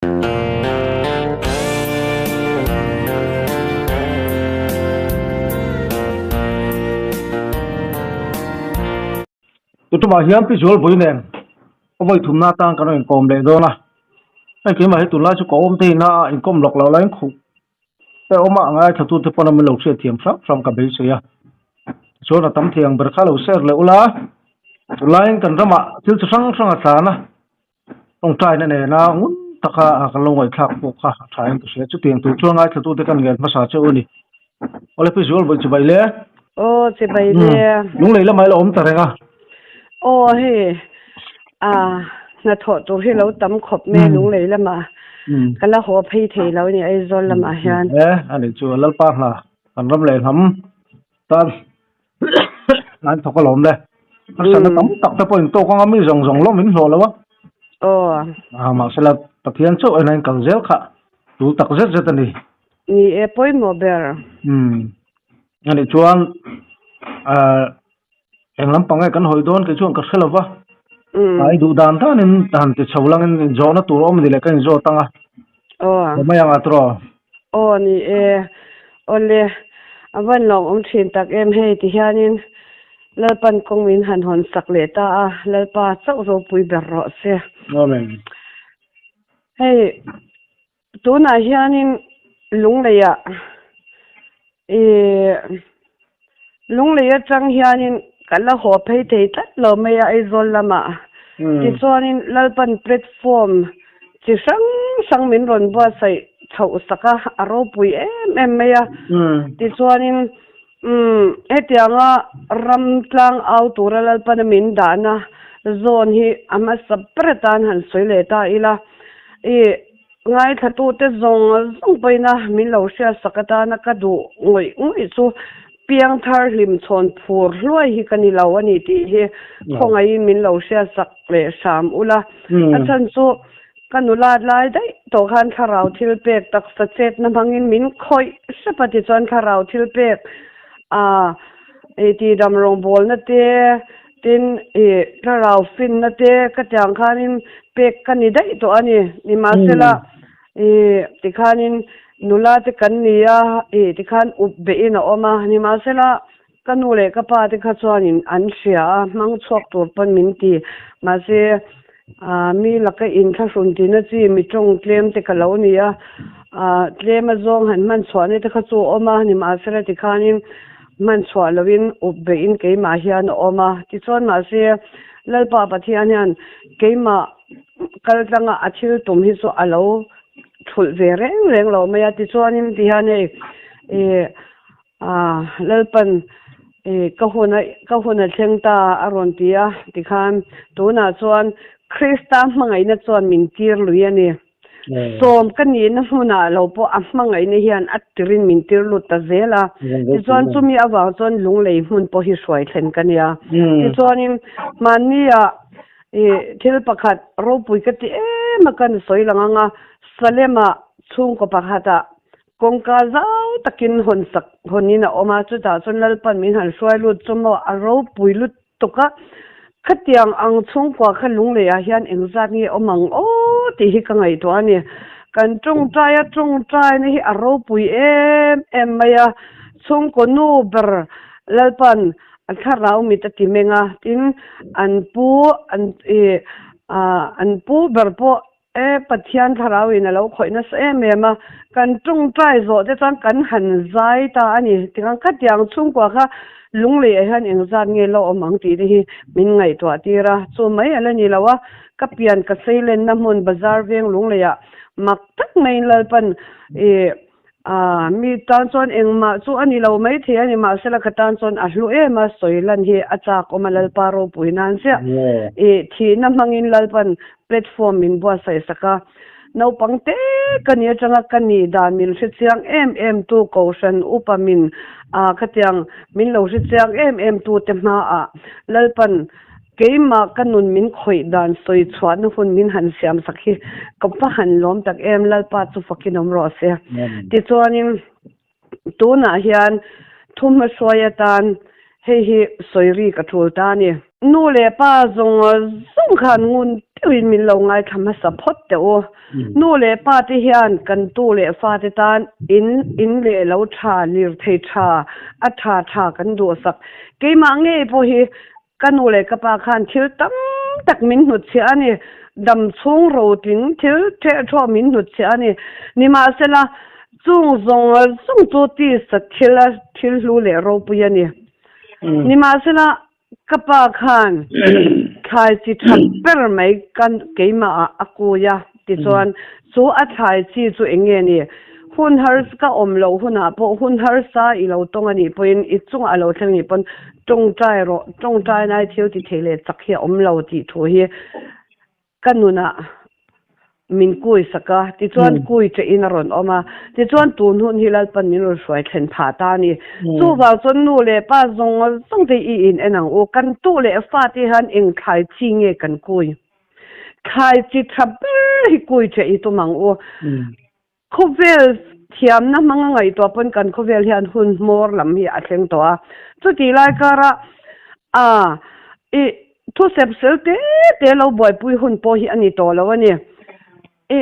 Tutumah hian Pi Zualbui nen a vawi thumna atan kan rawn inkawm leh dawn a, hei keimah hi tunlai chu ka awm te ina a inkawm lawk loh laiin khuh te awm a, a ngaithlatute pawn a min lo hriatthiam hrang hrang ka beisei a, chuan a tam thei ang ber kha lo share leh ula, tunlaiin kan ramah thil chi hrang hrang a tlan a. Tawngtaina nena ngun taka kan lo ngaihthlak pawh kha a thain ka hria. Chutiang tur chuan ngaithlatute kan ngen hmasa che u a ni. Awle Pi Zual vawi chibai le. Aw chibai le. Lunglei lamah i lo awm ta reng a. Aw hei a hnathawh tur hi lo tam khawp mai a lunglei lamah. Ka la haw phei thei lo a ni Aizawl lamah hian. E a nih chu Lalpa hna kan ram leh hnam tan An thawk alawm le. Harsatna tam tak te pawh in tawk anga mi zawng zawng lawm in hlawh lo a. Aw. A mahsela Pathian chauh en a in kal zel kha tul tak zet zet a ni. Ni e pawimawh ber. Umm. Anih chuan eh eng lampang nge kan hawi dawn kei chuan ka hre lo va. Umm. A i duh dan danin han ti chho langin inzawhna tur awm a ni leh ka inzawt ang a. Aw. Mai ang a tawh. Aw ni e. Awle, a van lawm awm thin tak em hei ti hianin Lalpan kawng min han hawn sak leh ta a, Lalpa chauh ropui ber rawh se. Amen. Hei tunah hianin Lungleiah i Lunglei atang hianin ka la haw phei thei tlat lo mai a Aizawl lamah. Tichuanin Lalpan platform chi hrang hrang min rawn buatsaih chhoh sak a, a ropui em em mai a. Tichuanin umm hetianga ram tlang au tura Lalpana min dahna zawn hi a hmasa ber atan han sawi leh ta ila. I Ngaithlatute zawng zawng pawhin min lo hriatsak atana ka duh ngawih ngawih chu piangthar hlimchhawn phur hluai hi ka ni lo a ni tih hi khawngaihin min lo hriatsak leh hram ula. A chhan chu ka nulat lai daih tawh khan thlarau thil pek taksa chetna hmangin min khawih hrep a tichuan thlarau thil pek a tihdam rawngbawlna te Tin, i thlarau finna te ka tiang khanin pek ka ni daih tawh a ni. Nimahsela, i tikhanin nula te kan ni a, i tikhan up behin a awm a. Nimahsela, ka nu leh ka pa te kha chuanin an hria a, hmang chhuak tur pawn min ti. Mahse, mi laka inthlahrun tina chi mi tawng tlem te ka lo ni a, tlem azawng han hman chhuahna te kha chu a awm a. Nimahsela, tikhanin Hman chhuah loin up beihin keimah hian a awm a. Tichuan mahse, Lalpa Pathian hian keimah kal tlanga a thil tum hi chu a lo thulh ve reng reng lo mai a. Tichuanin ti hian hei ih ah Lalpan ih ka hun a ka hun a thleng ta a rawn ti a. Tikhan tunah chuan Krista hmangaihna chuan min tir lui a ni. Sawm ka nihna hmunah lo pawh a hmangaihna hian a tirin min tir lut ta zel a. Tichuan chumi avang chuan lunglei hmun pawh hi hruai thlen ka nia. Tichuanin hmannia ih thil pakhat ropui ka ti em a kan sawi lang ang a, Salema chhungkaw pakhatah kawngka zau takin hawn sak hawnin a awm a, chutah chuan Lalpan min han hruai lut chu maw a ropui lut Tuk a, khatiang ang chhungkua kha lungleiah hian engzat nge awm ang aw tih hi ka ngaihtuah a ni. Kan tawngtai a, tawngtaina hi a ropui em em mai a, chhungkaw nu ber Lalpa'n a thlarau mit a ti meng a, tin an pu an ih an pu ber pawh E Pathian thlarau in a lo khawih nasa em em a, kan tawngtai zawh te chuan kan han zai ta a ni. Tikhan khatiang chhungkua kha lunglei ah hian engzat nge la awm ang tih te hi min ngaihtuah tir a, chu mai a la ni lo a, ka pian ka seilenna hmun bazar veng lunglei ah mak tak maiin Lalpan i A, mi tan chuan engmah chu a ni lo maithei a ni, mahsela ka tan chuan a hlu em a, sawi lan hi a chak awm a Lalpa ropui nan chiah. I thihna hmangin Lalpan platform min buatsaih sak a, naupang te ka ni atanga ka nih dan min hre chiang em em tu Kohhran upa min a khatiang min lo hre chiang em em tu te hmaah Lalpan Keimah ka nun min khawih dan sawi chhuahna hun min han siam sak hi ka va han lawm tak em, Lalpa chu fakin awm rawh se. Tichuanin tunah hian thu hmahruai atan hei hi sawi ri ka tul ta a ni. Nu leh pa zawng zawng khan ngun deuhin min lo ngaithla hmasa phawt teh u. Nu leh pa te hian kan tu leh fa te tan in in leh lo tha, lirthei tha, a tha tha kan duhsak. Keimah ngei pawh hi ka nu leh ka pa khan thil tam tak min hnutchhiah a ni. Dam chhung rotling thil ṭhehṭhawh min hnutchhiah a ni. Nimahsela, chung zawng zawng chu tisa thil a thil hlu leh ropui a ni. Nimahsela, Ka pa khan thlai chi tha ber mai kan keimah ah a kui a, tichuan chu a thlai chi chu eng nge ni? Hun harsa ka awm loh hunah pawh hun harsa i lo tawng a nih pawhin i chungah a lo thleng nih pawn tawngtai rawh, tawngtai nai thil ti thei leh chak hi a awm lo tih thu hi Ka nunah min kui sak a, tichuan kui chein a rawn awm a, tichuan tun hun hi Lalpan min rawn hruai thlen phah ta a ni. Chuvang chuan nu leh pa zawng zawng te i in en ang u, kan tu leh fa te hian eng thlai chi nge kan kui? Thlai chi tha ber hi kui che i tum ang u. Khawvel thiamna hmanga ngaihtuah pawn kan khawvel hian hun hmawr lam hi a thleng tawh a. Chutih lai karah a i thu sep sel te te lo buaipui hun pawh hi a ni tawh lo a ni. I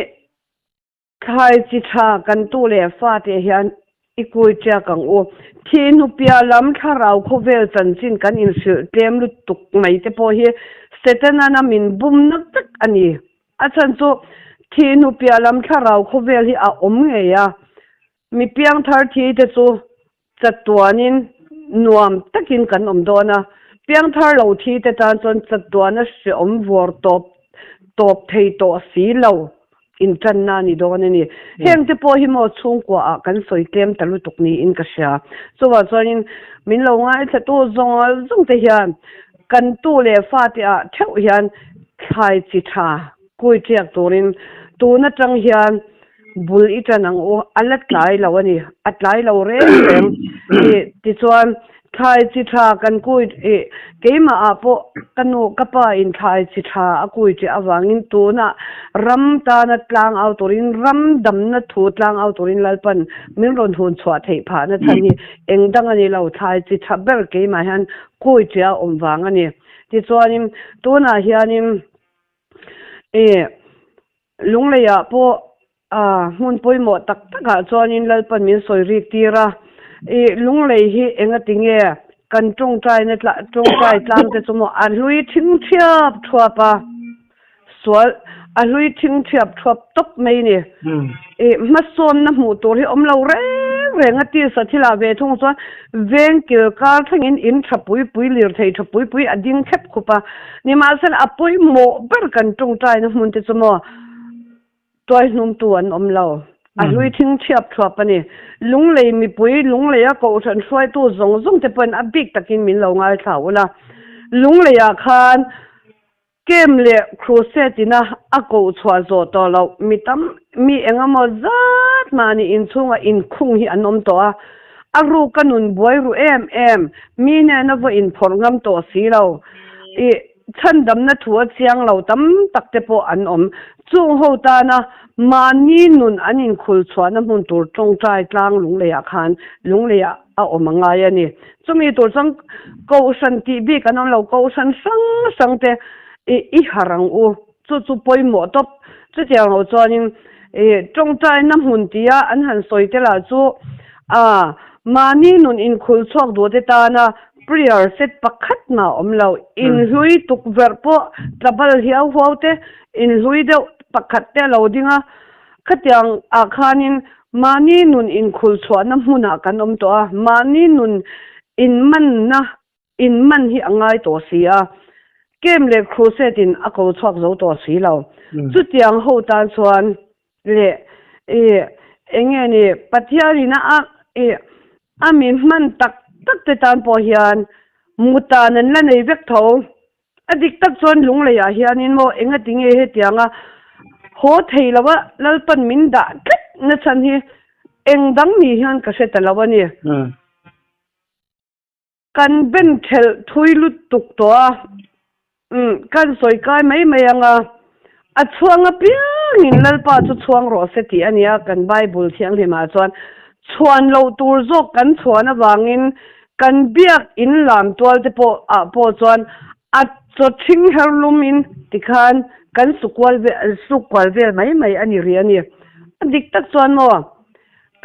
thlai chi tha kan tu leh fate hian i kui tiak ang u. Thih hnupia lam thlarau khawvel chanchin kan inhrilh tlem lutuk mai te pawh hi Setana min bum nak tak a ni. A chhan chu thih hnu piah lam thlarau khawvel hi a awm ngei a, mi piangthar thi te chu chatuanin nuam takin kan awm dawn a, piangthar lo thi te tan chuan chatuana hreawm vawr tawp tawp thei tawh si lo intanna a ni dawn a ni. Heng te pawh hi maw chhungkua ah kan sawi tlem ta lutuk niin ka hria. Chuvang chuanin min lo ngaithla tu zawng zawng te hian Kan tu leh fate ah theuh hian thlai chi tha kui tiak turin tun atang hian bul i tan ang u, a la tlai lo a ni, a tlai lo reng reng i tichuan thlai chi tha kan kui i keimah ah pawh ka nu ka pa in thlai chi tha a kui tih avangin tunah ram tana tlang au turin ram damna thu tlang au turin Lalpan min rawn hun chhuah theih phahna chhan hi eng dang a ni lo, thlai chi tha ber keimah hian Kawi che a awm vang a ni. Tichuanin tunah hianin ih Lungleiah pawh ah hmun pawimawh tak takah chuanin Lalpan min sawi rik tir a. Ih Lunglei hi engati nge kan tawngtaina tawngtai tlang te chu maw a hlui thing thiap thuap a. Sual a hlui thing thiap thuap tawp mai ni. I hmasawnna hmuh tur hi awm lo reng reng a tisa thilah ve thung chuan veng kil kar thlengin in tha pui pui lirthei tha pui pui a ding khep khup a. Nimahsela a pawimawh ber kan tawngtaina hmun te chu maw tuai hnumtu an awm lo. A hlui thing thiap thuap a ni. Lunglei mipui, Lungleia kohhran hruaitu zawng zawng te pawhin a bik takin min lo ngaithla ula. Lungleiah khan Kem leh Crusade ina a koh chhuah zawh tawh loh mi tam mi eng emaw zat mahni inchhunga inkhung hi an awm tawh a, a ruk a nun buai ru em em, mi hnena vaw inphawrh ngam tawh si lo, i chhandamna thu a chiang lo tam tak te pawh an awm. Chung ho tana mahni nun an inkhul chhuahna hmun tur tawngtai tlang lungleiah khan lungleiah a awm a ngai a ni. Chumi tur chuan Kohhran tih bik an awm lo, Kohhran hrang hrang te i i harh ang u. Chu chu pawimawh tawp. Chutiang lo chuanin i tawngtaina hmun tia an han sawi te lah chu a mahni nun inkhul chhuak duh te tana prayer set pakhat mah a awm lo. Inhlui tukverh pawh tlabal hiau huau te, inhlui deuh pakhat te a lo ding a. Khatiang ah khanin mahni nun inkhul chhuahna hmunah kan awm tawh a, mahni nun inmanna inman hi a ngai tawh si a, Kem leh Crusade in a ko chhuak zo tawh si lo. Chutiang ho tan chuan leh i eng nge ni Pathian in a i a mi hman tak tak te tan pawh hian mutan an la nei vek tho. A dik tak chuan Lungleiah hianin maw engati nge hetianga haw thei lova Lalpan min dah tlat na chhan hi eng dang ni hian ka hre ta lo a ni. Kan ben thelh thui lutuk tawh a, kan sawi kai mai mai ang a, a chhuang apiangin Lalpa chu chhuang rawh se tih a nia kan Bible thianghlimah chuan chhuan loh tur zawk kan chhuan avangin Kan biak in lam tual te pawh ah pawh chuan a chaw ṭhing her lum in tikhan kan su kual vel suk kual vel mai mai a ni rih a ni. A dik tak chuan maw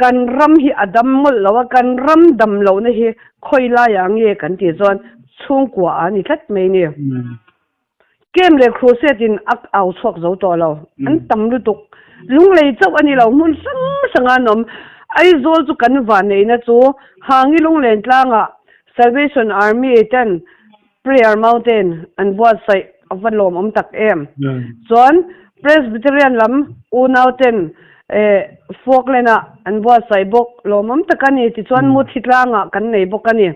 kan ram hi a dam mawlh lo a, kan ram dam lohna hi khawi laiah nge kan tih chuan chhungkua a ni tlat mai a ni. Camp leh crusade in a au chhuak zo tawh lo. An tam lutuk. Lunglei chauh a ni lo, hmun hrang hrang a an awm. Aizawl chu kan vanneihna chu Hangi Lunglen tlangah Salvation Army ten Prayer Mountain an buatsaih a va lawmawm tak em. Chuan Presbyterian lam unau ten Falkland ah an buatsaih bawk lawmawm tak a ni. Tichuan Muthi tlangah kan nei bawk a ni.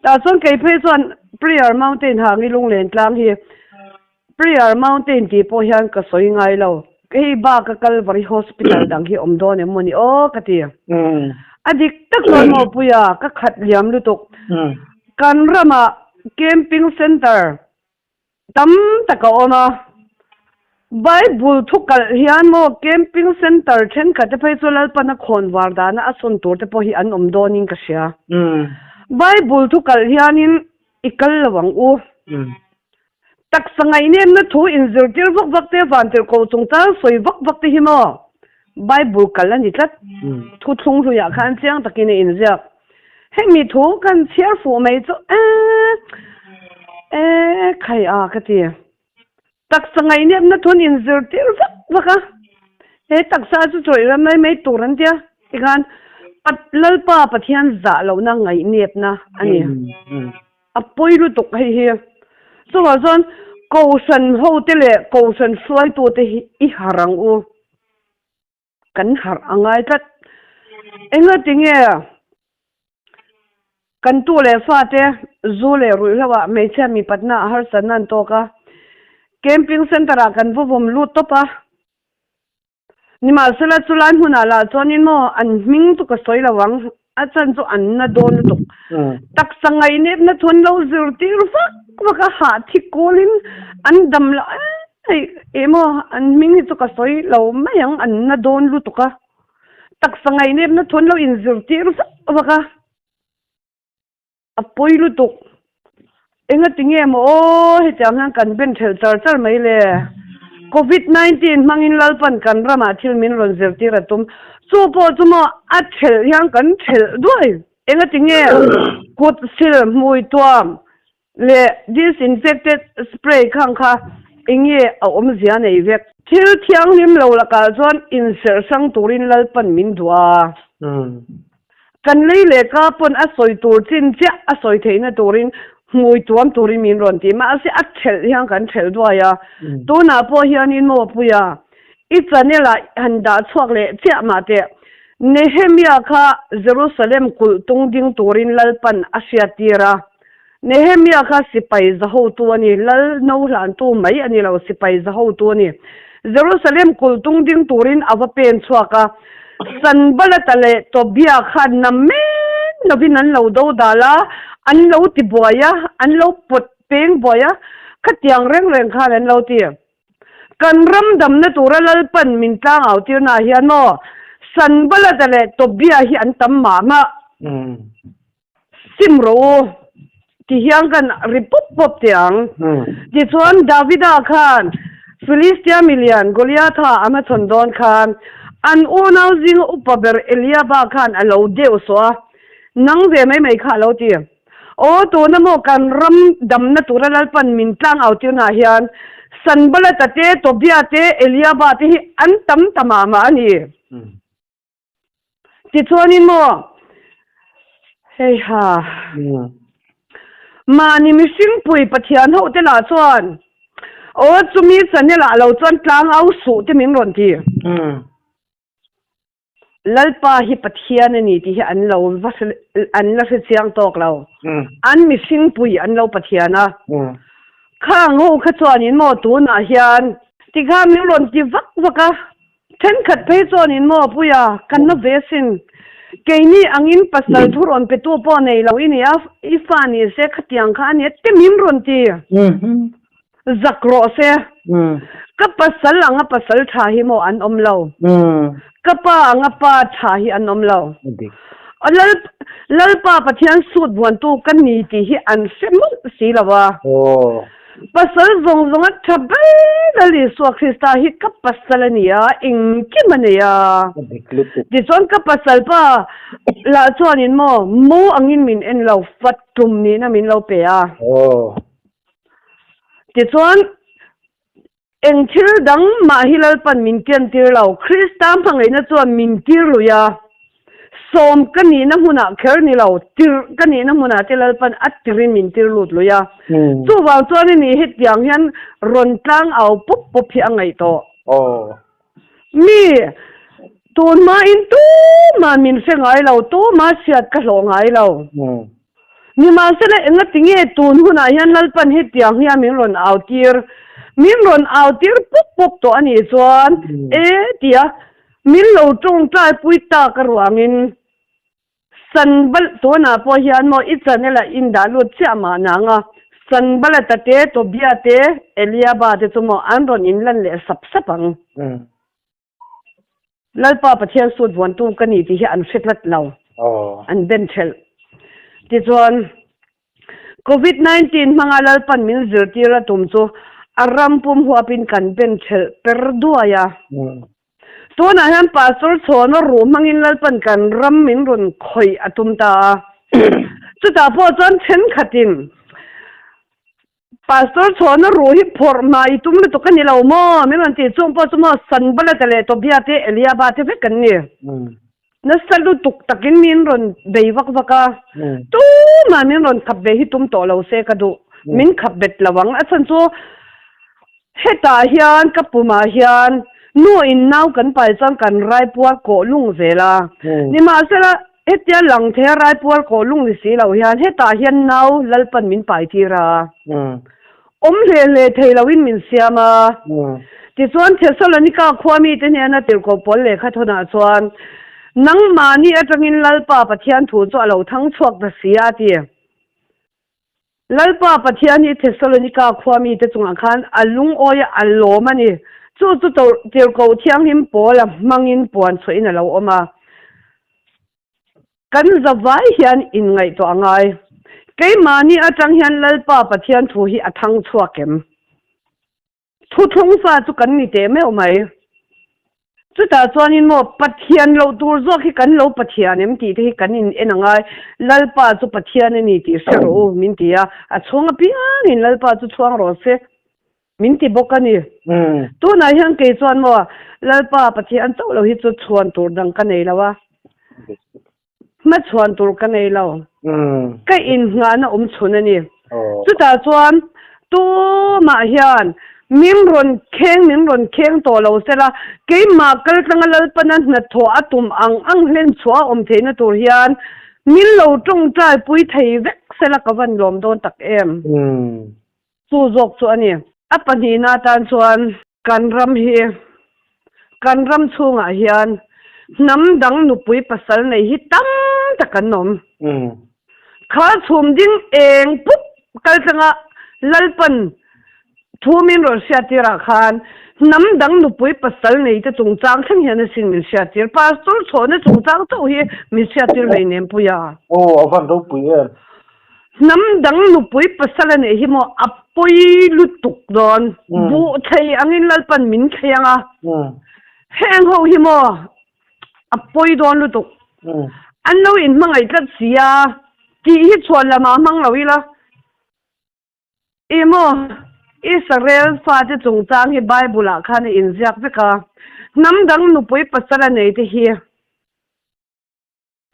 Tah chuan kei phei chuan Prayer Mountain hangi lunglen tlang hi Prayer Mountain tih pawh hian ka sawi ngai lo. Hei bak a Calvary Hospital dang hi awm dawn em maw ni aw ka ti. A dik tak chuan maw Puia ka khat liam lutuk. Kan ramah camping center tam tak a awm a. Bible thu kalh hian maw camping center thenkhat te phei chu Lalpana khawn var dana a sawn tur te pawh hi an awm dawnin ka hria. Bible thu kalh hianin i kal lo ang u. Taksa ngaihnemna thu inzirtir vak vak te, vantirhkoh chungchang sawi vak vak te hi maw Bible kal a ni tlat. Thu thlung hluiah khan chiang takin a inziak. Hemi thu kan chhiar fuh mai chu eh eh khai a ka ti. Taksa ngaihnemna thu an inzirtir vak vak a, he taksa chu chawih ram mai mai tur an tia tikhan Lalpa Pathian zah lohna ngaihnepna a ni. A pawi lutuk hei hi. Chuvang chuan Kohhran hote leh Kohhran hruaitute hi i harh ang u. Kan harh a ngai tlat. Engati nge kan tu leh fate zu leh ruihhlo ah hmeichhia mipatna a harsatna an tawk a, camping centre ah kan va vawm lut tawp a. Nimahsela chulai hmunah lah chuanin maw an hming chu ka sawi lo ang, a chan chu an na dawn lutuk. Taksa ngaihnepna chu an lo zirtir vak vak a, hah thi kawlin an dam lo eih eh maw an hming hi chu ka sawi lo mai ang, an na dawn lutuk a. Taksa ngaihnepna chu an lo inzirtir vak vak a. A pawi lutuk. Engati nge maw aw hetiang hian kan ben thelh char char mai le. Covid 19 hmangin Lalpan kan ramah thil min rawn zirtir a tum. Chu pawh chu maw a thelh hian kan thelh duai. Engati nge kut sil hmui tuam leh disinfected spray khang kha enge a awmzia nei vek. Thil thianghlim lo lakah chuan inserh hrang turin Lalpan min duh a. Kan lei leh ka pawn a sawi tur chin chiah a sawi theihna turin hmui tuam turin min rawn ti. Mahse a thelh hian kan thelh duai a. Tunah pawh hianin maw Puia, i channel ah han dah chhuak leh chiah mah teh. Nehemia kha Jerusalem kulh tung ding turin Lalpan a hriattir a. Nehemia kha sipai zahotu a ni, lal no hlantu mai a ni lo, sipai zahotu a ni. Jerusalem kulh tung ding turin a va pen chhuak a, Sanbalata leh Tobia khan na men lovin an lo do dal a, an lo ti buai a, an lo pawt peng buai a, khatiang reng reng khan an lo ti. Kan ram damna tura Lalpan min tlangau tirnaah hian maw Sanbalata leh Tobia hi an tam mah mah. Sim rawh u, ti hian kan ri pawp pawp teh ang. Tichuan, Davida khan Filistia milian Goliatha a hmachhawn dawn khan, an unau zinga upa ber Eliaba khan a lo deuh sawh a, Nang ve mai mai kha a lo ti. Aw, tuna maw kan ram damna tura Lalpan min tlang au tirnaah hian Sanbalata te, Tobia te, Eliaba te hi an tam ta mah mah a ni. Tichuanin maw, hei ha, mahni mihring pui Pathian ho te lah chuan, aw chumi channel ah lo chuan tlang au suh te min rawn ti. Lalpa hi Pathian a ni tih hi an lo va an la hre chiang tawk lo. An mihring pui an lo Pathian a. Khang ho kha chuanin maw tunah hian tikhan min rawn ti vak vak a. Thenkhat phei chuanin maw Puia, kan na ve sin. Keini angin pasal thu rawn petu pawh nei lo i ni a, i fa ni se khatiang kha a nia te min rawn ti. Zak rawh se. Ka pasal anga pasal tha hi maw an awm lo. Ka pa anga pa tha hi an awm lo. Lal Lalpa Pathian sut buantu ka ni tih hi an hre mawlh si lo a. Pasal zawng zawng a tha ber Lal Isua Krista hi ka pasal a ni a, engkim a nei a. Tichuan ka pasal pa lah chuanin maw mo angin min en lo, fat tum nihna min lo pe a. Tichuan Eng thil dang mah hi Lalpan min kentir lo, Krista hmangaihna chuan min tir lui a. Sawm ka nihna hmunah kher ni lo, tirh ka nihna hmunah te Lalpan a tirin min tir lut lui a. Chuvang chuan i nih hetiang hian rawn tlang au pawp pawp hi a ngaih tawh. Mi, tun hmain tumah min hre ngai lo, tumah hriat ka hlawh ngai lo. Nimahsela engatinge tun hunah hian Lalpan hetiang hian min rawn au tir, min rawn au tir pawp pawp tawh a nih chuan e tia min lo tawngtai pui tak aruangin Sanbal tunah pawh hian maw i channel ah in dah lut chiah mah nang a, Sanbalata te, Tobia te, Eliaba te chu maw an rawn inlan leh sap sap ang. Lalpa Pathian sut vuantu ka ni tih hi an hre tlat lo, an ben thelh. Tichuan, Covid 19 hmanga Lalpan min zirtir a tum chu a ram pum huapin kan ben thelh per duai a. Tunah hian Pastor Chhawna ruh hmangin Lalpan kan ram min rawn khawih a tum ta a. Chutah pawh chuan thenkhatin Pastor Chhawna ruh hi phawrh hma i tum lutuk a ni lo maw? Min rawn tih chung pawh chu maw Sanbalata leh Tobia te Eliaba te vek kan ni. Nasa lutuk takin min rawn bei vak vak a, tumah min rawn khap ve hi tum tawh lo se ka duh. Min khap bet lo ang. A chhan chu hetah hian ka pumah hian nu in nau kan pai chuan kan raipuar kawh lung zel a. Nimahsela Hetia lang thei a raipuar kawh lung ni si lo hian hetah hian nau Lalpan min pai tir a, awm hle hle thei loin min siam a. Tichuan Thesalonika khua mite hnena tirhkoh pawl lehkha thawnah chuan, Nangmahni atangin Lalpa Pathian thu chu a lo thang chhuak ta si a, a ti. Lalpa Pathian hi Thesalonika khua mite chungah khan a lungawi a, a lawm a ni. Chu chu tirhkoh thianghlim Paula hmangin puan chhuahin a lo awm a. Kan zavai hian inngaihtuah a ngai. Keimahni atang hian Lalpa Pathian thu hi a thang chhuak em? Thuthlung fa chu kan ni teh meuh mai. Chutah chuanin maw Pathian loh tur zawk hi kan lo Pathian em tih te hi kan in en a ngai. Lalpa chu Pathian a ni tih hre rawh u min ti a, a chhung apiangin Lalpa chu chhuang rawh se min ti bawk a ni. Tunah hian kei chuan maw Lalpa Pathian chauh lo hi chu chhuan tur dang ka nei lo a, hmachhuan tur ka nei lo. Ka inngahna awm chhun a ni. Chutah chuan tumah hian min rawn kheng min rawn kheng tawh lo sela, keimah kaltlanga Lalpana hnathawh a tum ang ang hlen chhuah a awm theihna tur hian min lo tawngtai pui thei vek sela ka van lawm dawn tak em? Chu zawk chu a ni. A pahnihna atan chuan Kan ram hi, kan ram chhungah hian hnam dang nupui pasal nei hi tam tak an awm. Kha chhum ding eng pup kal tlanga Lalpan thu min rawn hriattirah khan hnam dang nupui pasal nei te chungchang thleng hian asin min hriattir. Pastor chhawhna chungchang chauh hi min hriattir hleinem puia. Aw, a van ropui em. Hnam dang nupui pasal a neih hi maw a pawi lutuk dawn. Buh thei angin Lalpan min thlei ang a. Heng ho hi maw a pawi dawn lutuk. An lo inhmangaih tlat si a, tih hi chhuan lamah hmang lo ila. Ih maw, Israel fate chungchang hi Bible ah khan a inziak vek a. Hnam dang nupui pasal a nei te hi.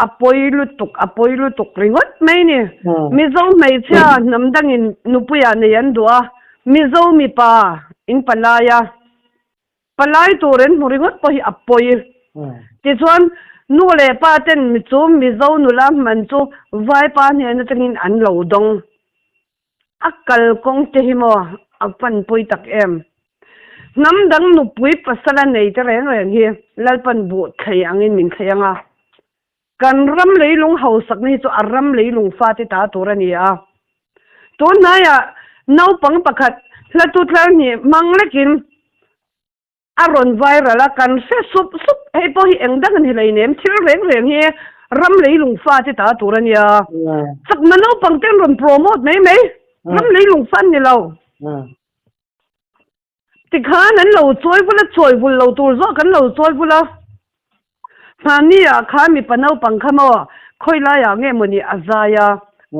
A pawi lutuk, a pawi lutuk ringawt mai ni. Mizo hmeichhia hnam dangin nupuiah nei an duh a, Mizo mipa in palai a, palai tur an hmu ringawt pawh hi a pawi. Tichuan, nu leh pa ten mi chu Mizo nula hman chu vaipa hnen atangin an lo dawng. A kalkawng te hi maw a panpui tak em? Hnam dang nupui pasal a nei te reng reng hi Lalpan buh thlei angin min thlei ang a. Kan ram leilung hausakna hi chu a ram leilung fate ta tur a ni a. Tun hnaiah naupang pakhat hlatu tlar hnih hmang lekin A rawn viral a, kan hre sup sup. Hei pawh hi eng dang a ni hleinem, thil reng reng hi ram leilung fate ta tur a nia. Chakma naupang ten rawn promote mai mai, ram leilung fa an ni lo. Tikhan an lo chawi vul a, chawi vul lo tur zawk an lo chawi vul a. Hmani ah khan mipa naupang kha maw khawi laiah nge mawni a zai a,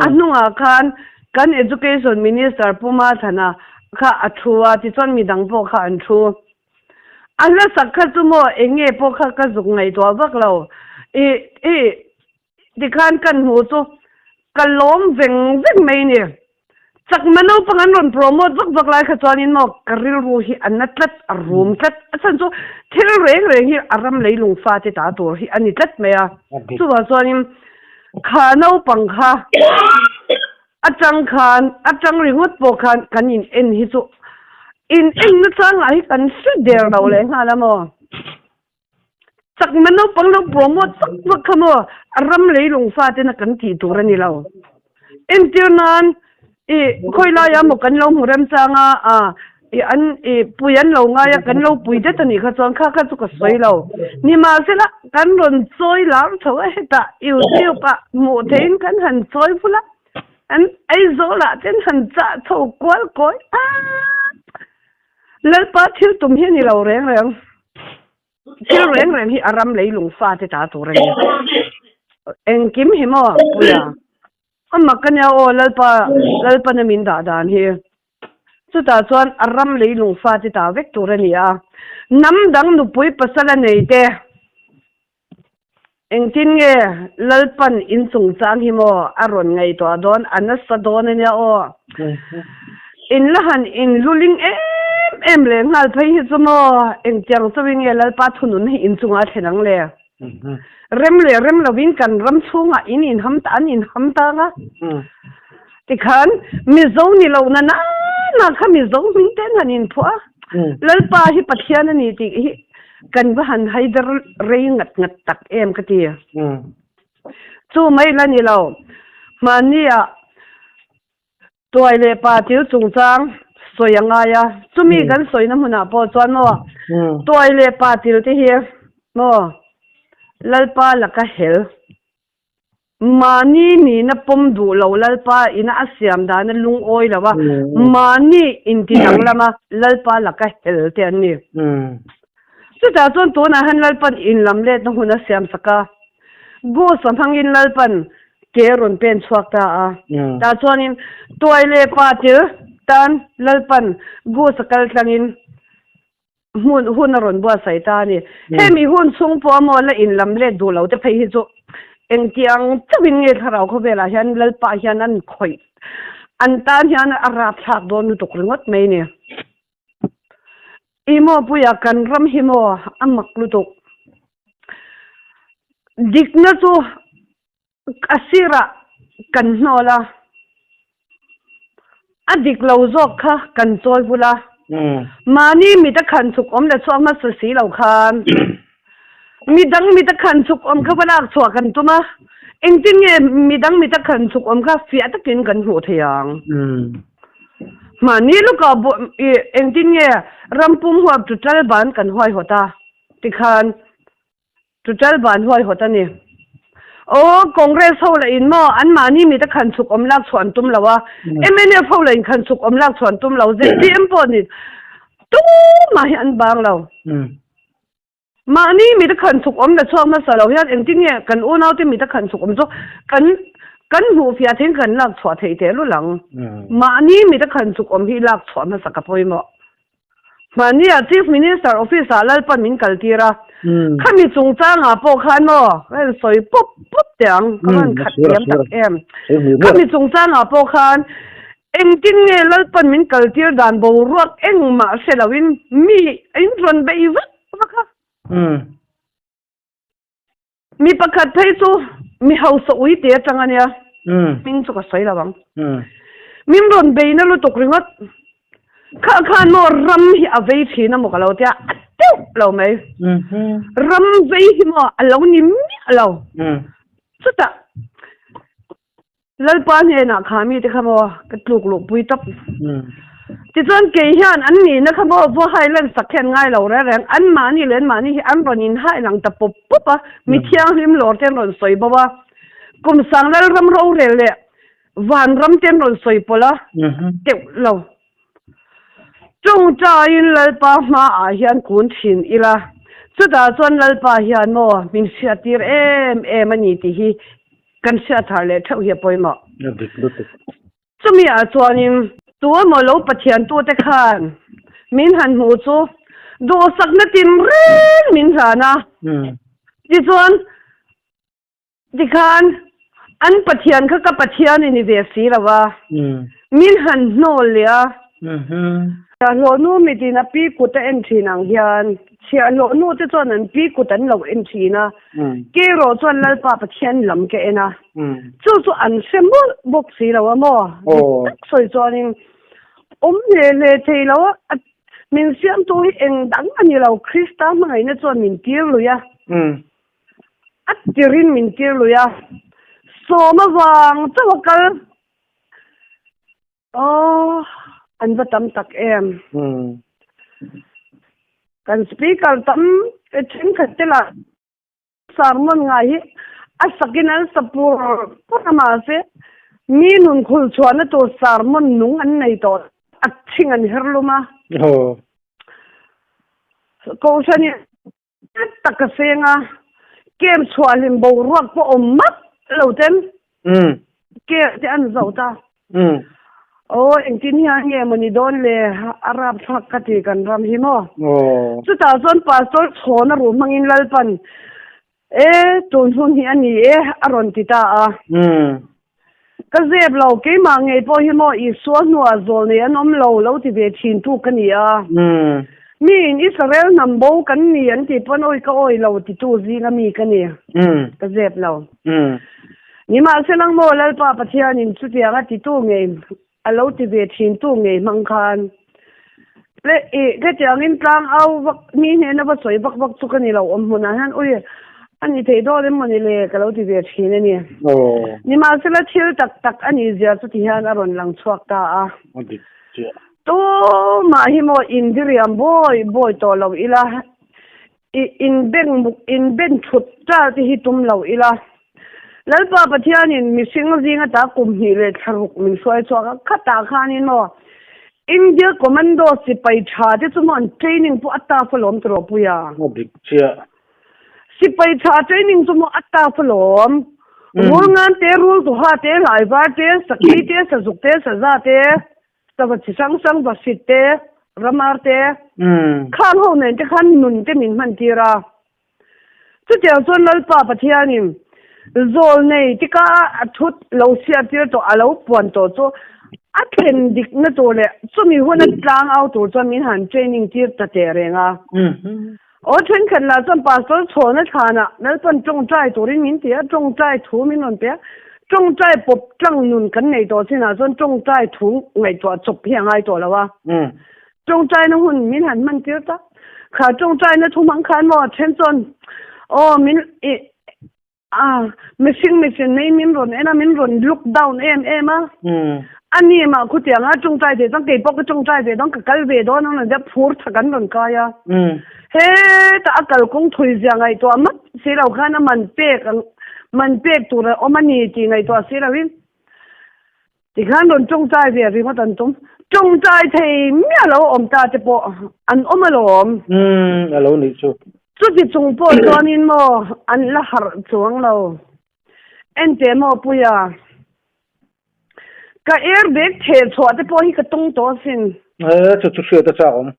a hnungah khan kan Education Minister Pu Mathana kha a thu a, tichuan midang pawh kha an thu. A hlasak kha chu maw eng nge pawh kha ka zuk ngaihtuah vak lo. I i tikhan kan hmuh chu ka lawm veng veng mai ni. Chakma naupang an rawn promote vak vak lai kha chuanin maw ka rilru hi a na tlat, a rum tlat. A chhan chu thil reng reng hi a ram leilung fate ta tur hi a ni tlat mai a. Chuvang chuanin kha naupang kha atang khan atang ringawt pawh khan kan in en hi chu in en na changah hi kan hre der lo leh nghal a maw. Chakma naupang lo promote vak vak kha maw a ram leilung fatena kan tih tur a ni lo. Entir nan i khawi laia maw kan lo hmu remchang a a i an i pui an lo ngai a kan lo pui det a nih kha chuan kha kha chu ka sawi lo. Nimahsela kan rawn chawi lar tho a hetah YouTube ah hmuh theihin kan han chawi vul a an Aizawlah ten han chah chho kual kawi a. Lalpa thil tum hi a ni lo reng reng. Thil reng reng hi a ram leilung fate ta tur a ni. Engkim hi maw Puia? A mak a nia aw Lalpa, Lalpana min dah dan hi. Chutah chuan a ram leilung fate ta vek tur a ni a. Hnam dang nupui pasal a nei te. Engtin nge Lalpan in chungchang hi maw a rawn ngaihtuah dawn, a nasa dawn a nia aw. In la han in luling em em leh nghal phei hi chu maw engtiang chauhin nge Lalpa thunun hi in chungah a thlen ang le? Rem leh rem lovin kan ram chhungah in inham ta an inham tang a. Tikhan Mizo ni lo na na na kha Mizo hming ten han inphuah a. Lalpa hi Pathian a ni tih hi kan va han haider rei ngat ngat tak em ka ti. Chu mai la ni lo. Hmahniah tuai leh pa thil chungchang sawi a ngai a. Chumi kan sawina hmunah pawh chuan maw tuai leh pa thil te hi maw Lalpa laka hel. Mahni nihna pawm duh lo Lalpa ina a siam dana lungawi lo a, mahni inti danglam a Lalpa laka hel te an ni. Chutah chuan tunah hian Lalpan inlam letna hun a siam sak a, Goose a hmangin Lalpan ke rawn pen chhuak ta a. Tah chuanin tuai leh pa til tan Lalpan Goose a kal tlangin hmun hun a rawn buatsaih ta a ni. Hemi hun chhung pawh a maw la inlam let duh lo te phei hi chu engtiang chauhin nge thlarau khawvelah hian Lalpa hian an khawih an tan hian a rapthlak dawn lutuk ringawt mai ni. I maw puia kan ram hi maw a mak lutuk. Dikna chu a sirah kan hnawl a, a dik lo zawk kha kan chawi vul a, mahni mit a khan chhuk awm leh chhuak hmasa si lo khan midang mit a khan chhuk awm kha va lak chhuah kan tum a, engtin nge midang mit a khan chhuk awm kha fiah takin kan hmuh thei ang? Mahni lukah engtin nge rampum huap chu tal ban kan huaihawt a tikhan Tutal ban huaihawt a ni. Aw, Congress ho lah in maw anmahni mita khan chhuk awm lak chhuah an tum lo a, mnf ho lah in khan chhuk awm lak chhuah an tum lo, zpm pawh ni tumah hi an bang lo. Mahni mita khan chhuk awm la chhuak hmasa lo hian engtin nge kan unaute mita khan chhuk awm chu kan kan hmuh fiah theiin kan lak chhuah theih tehlul ang. Mahni mita khan chhuk awm hi lak chhuah hmasa ka pawimawh. Mahnia Chief Minister office ah Lalpan min kal tir a, khami chungchangah pawh khan maw ka rawn sawi pawp pawp teh ang, ka rawn khat thiam tak em. Khami chungchangah pawh khan engtin nge Lalpan min kal tir dan boruak engmah hre loin mi in rawn bei vak vak a. Mi pakhat phei chu mi hausa ui te atang a nia, hming chu ka sawi lo ang. Min rawn bei na lutuk ringawt. Kha khan maw ram hi a vei thin a maw ka lo tia, a teuh lo mai. Ram vei hi maw a lo ni miah lo. Chutah Lalpa hnenah kha mite kha maw ka tluk luh pui tawp. Tichuan kei hian an nihna kha maw vaw hai lan sak hian ngai lo reng reng, anmahni leh anmahni hi an rawn inhai lang ta pawp pawp a, mi thianghlim lawr te an rawn sawi bo a, kum sang Lalram rorel leh vanram te an rawn sawi pawlh a, teuh lo. Tawngtaiin Lalpa hmaah hian kun thin ila, chutah chuan Lalpa hian maw min hriattir em em a ni tih hi kan hriat thar leh theuh hi a pawimawh. Chumi ah chuanin tu emaw lo Pathian tute khan min han hmuh chu duhsakna tinreng min hlan a, tichuan Tikhan an Pathian kha ka Pathian i ni ve si lo a, min han hnawl leh a. Chhiahhlawhnu mitin a pi kut a en thin ang hian chhiahhlawhnu te chuan an pi kut an lo en thin a, kerawh chuan Lalpa Pathian lam ka en a, chu chu an hre mawlh bawk si lo a maw? Dik tak sawi chuanin awm hle hle thei lo a, min siamtu hi eng dang a ni lo, Krista hmangaihna chuan min tir lui a. A tirin min tir lui a, sawm avang chauh a kal. Aw, an va tam tak em. Kan speaker tam thenkhat te lah sermon ngai hi a sakin an sa pur pur a mahse mi nun khul chhuahna tur sermon nung an nei tawh a thing an her lum a. Kohhran Tak a seng a, kem chhuah hlim boruak pawh awm map lo ten kem te an zoh ta. Aw engtin hian nge maw ni dawn le a rapthlak ka ti kan ram hi maw. Chutah chuan Pastor chhawna ruh hmangin Lalpan e tun hun hi a ni e a rawn ti ta a. Ka zep lo, keimah ngei pawh hi maw Isua hnuah zawl nei an awm lo, lo ti ve thin tu ka ni a. Miin Israel hnam bo kan ni an tih pawn awi ka awi lo titu zinga mi ka ni, ka zep lo. Nimahsela maw Lalpa Pathianin chutianga titu ngei a lo ti ve thin tu ngei hmang khan le i khetiangin tlang au vak mi hnena va sawi vak vak chu ka ni lo awm hmunah hian ui a ni thei dawn em mawni le ka lo ti ve thin a ni. Nimahsela thil tak tak a nih zia chu ti hian a rawn lang chhuak ta a. Tumah hi maw indiriam bawi bawi tawh lo ila I inbeng muk inben thut ṭal te hi tum lo ila. Lalpa Pathianin mihring zinga ta kum hnih leh thla ruk min hruai chhuak a, khatah khanin maw India Commando sipai ṭha te chu maw an training pawh a tough alawm ti rawh Puia. A dik chiah. Sipai ṭha training chu maw a tough alawm. Rul ngan te, rul tuha te, hlaivar te, sakhi te, sazuk te, saza te. Sava chi hrang hrang Vasit te, Ramar te, khang ho nen te khan nun te min hman tir a. Chutiang chuan Lalpa Pathianin zawl nei tika a thut lo siar tir tawh a lo puan tawh chu a thlen dikna tur leh chumi huna tlang au tur chuan min han training tir ta teh reng a. Aw thenkhat lah chuan Pastor chhawna thlanah Lalpan tawngtai turin min ti a, tawngtai thu min rawn pe a, tawngtai pawp tlang nun kan nei tawh chinah chuan tawngtai thu ngaihtuah chawp hi a ngai tawh lo a, tawngtaina hun min han hman tir ta, kha tawngtaina thu hmang khan maw then chuan aw min i A, mihring mihring nei min rawn en a, min rawn look down em em a. A ni mah khutiang a tawngtai ve chuan kei pawh ka tawngtai ve dawn, ka kal ve dawn ang rawn tia phur thak an rawn kai a. Hetah a kalkawng thui zia ngaihtuah mat si lo khan a man pek ang, man pek tur a awm a ni tih ngaihtuah si loin tikhan rawn tawngtai ve ringawt an tum. Tawngtai thei miah lo awm ta te pawh an awm alawm. A lo nih chu. Chuti chung pawh chuanin maw an la harh chuang lo. Enteh maw Puia, ka airbag theh chhuah te pawh hi ka tawng tawh asin. E, chu chu hriat a chak awm.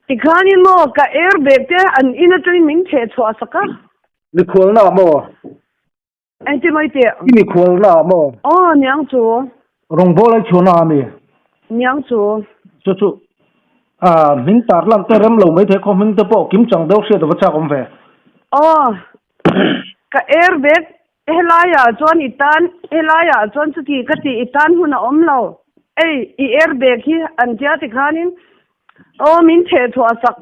Tikhanin maw ka airbag te an in atangin min theh chhuah sak a. Mikhualna ah maw? Engti mai teh? I mikhualna ah maw? Aw, niang chu. Rawngbawl ai chhuahna ah mi? Niang chu. Chu chu ah hming tar lan te rem lo mai thei khaw hming te pawh kim chang deuh hriat a va chak awm ve. Aw, ka airbag helai ah chuan i tan, helai ah chuan chuti ka tih i tan hun a awm lo. Ei, i airbag hi an tia tikhanin aw min theh chhuah sak.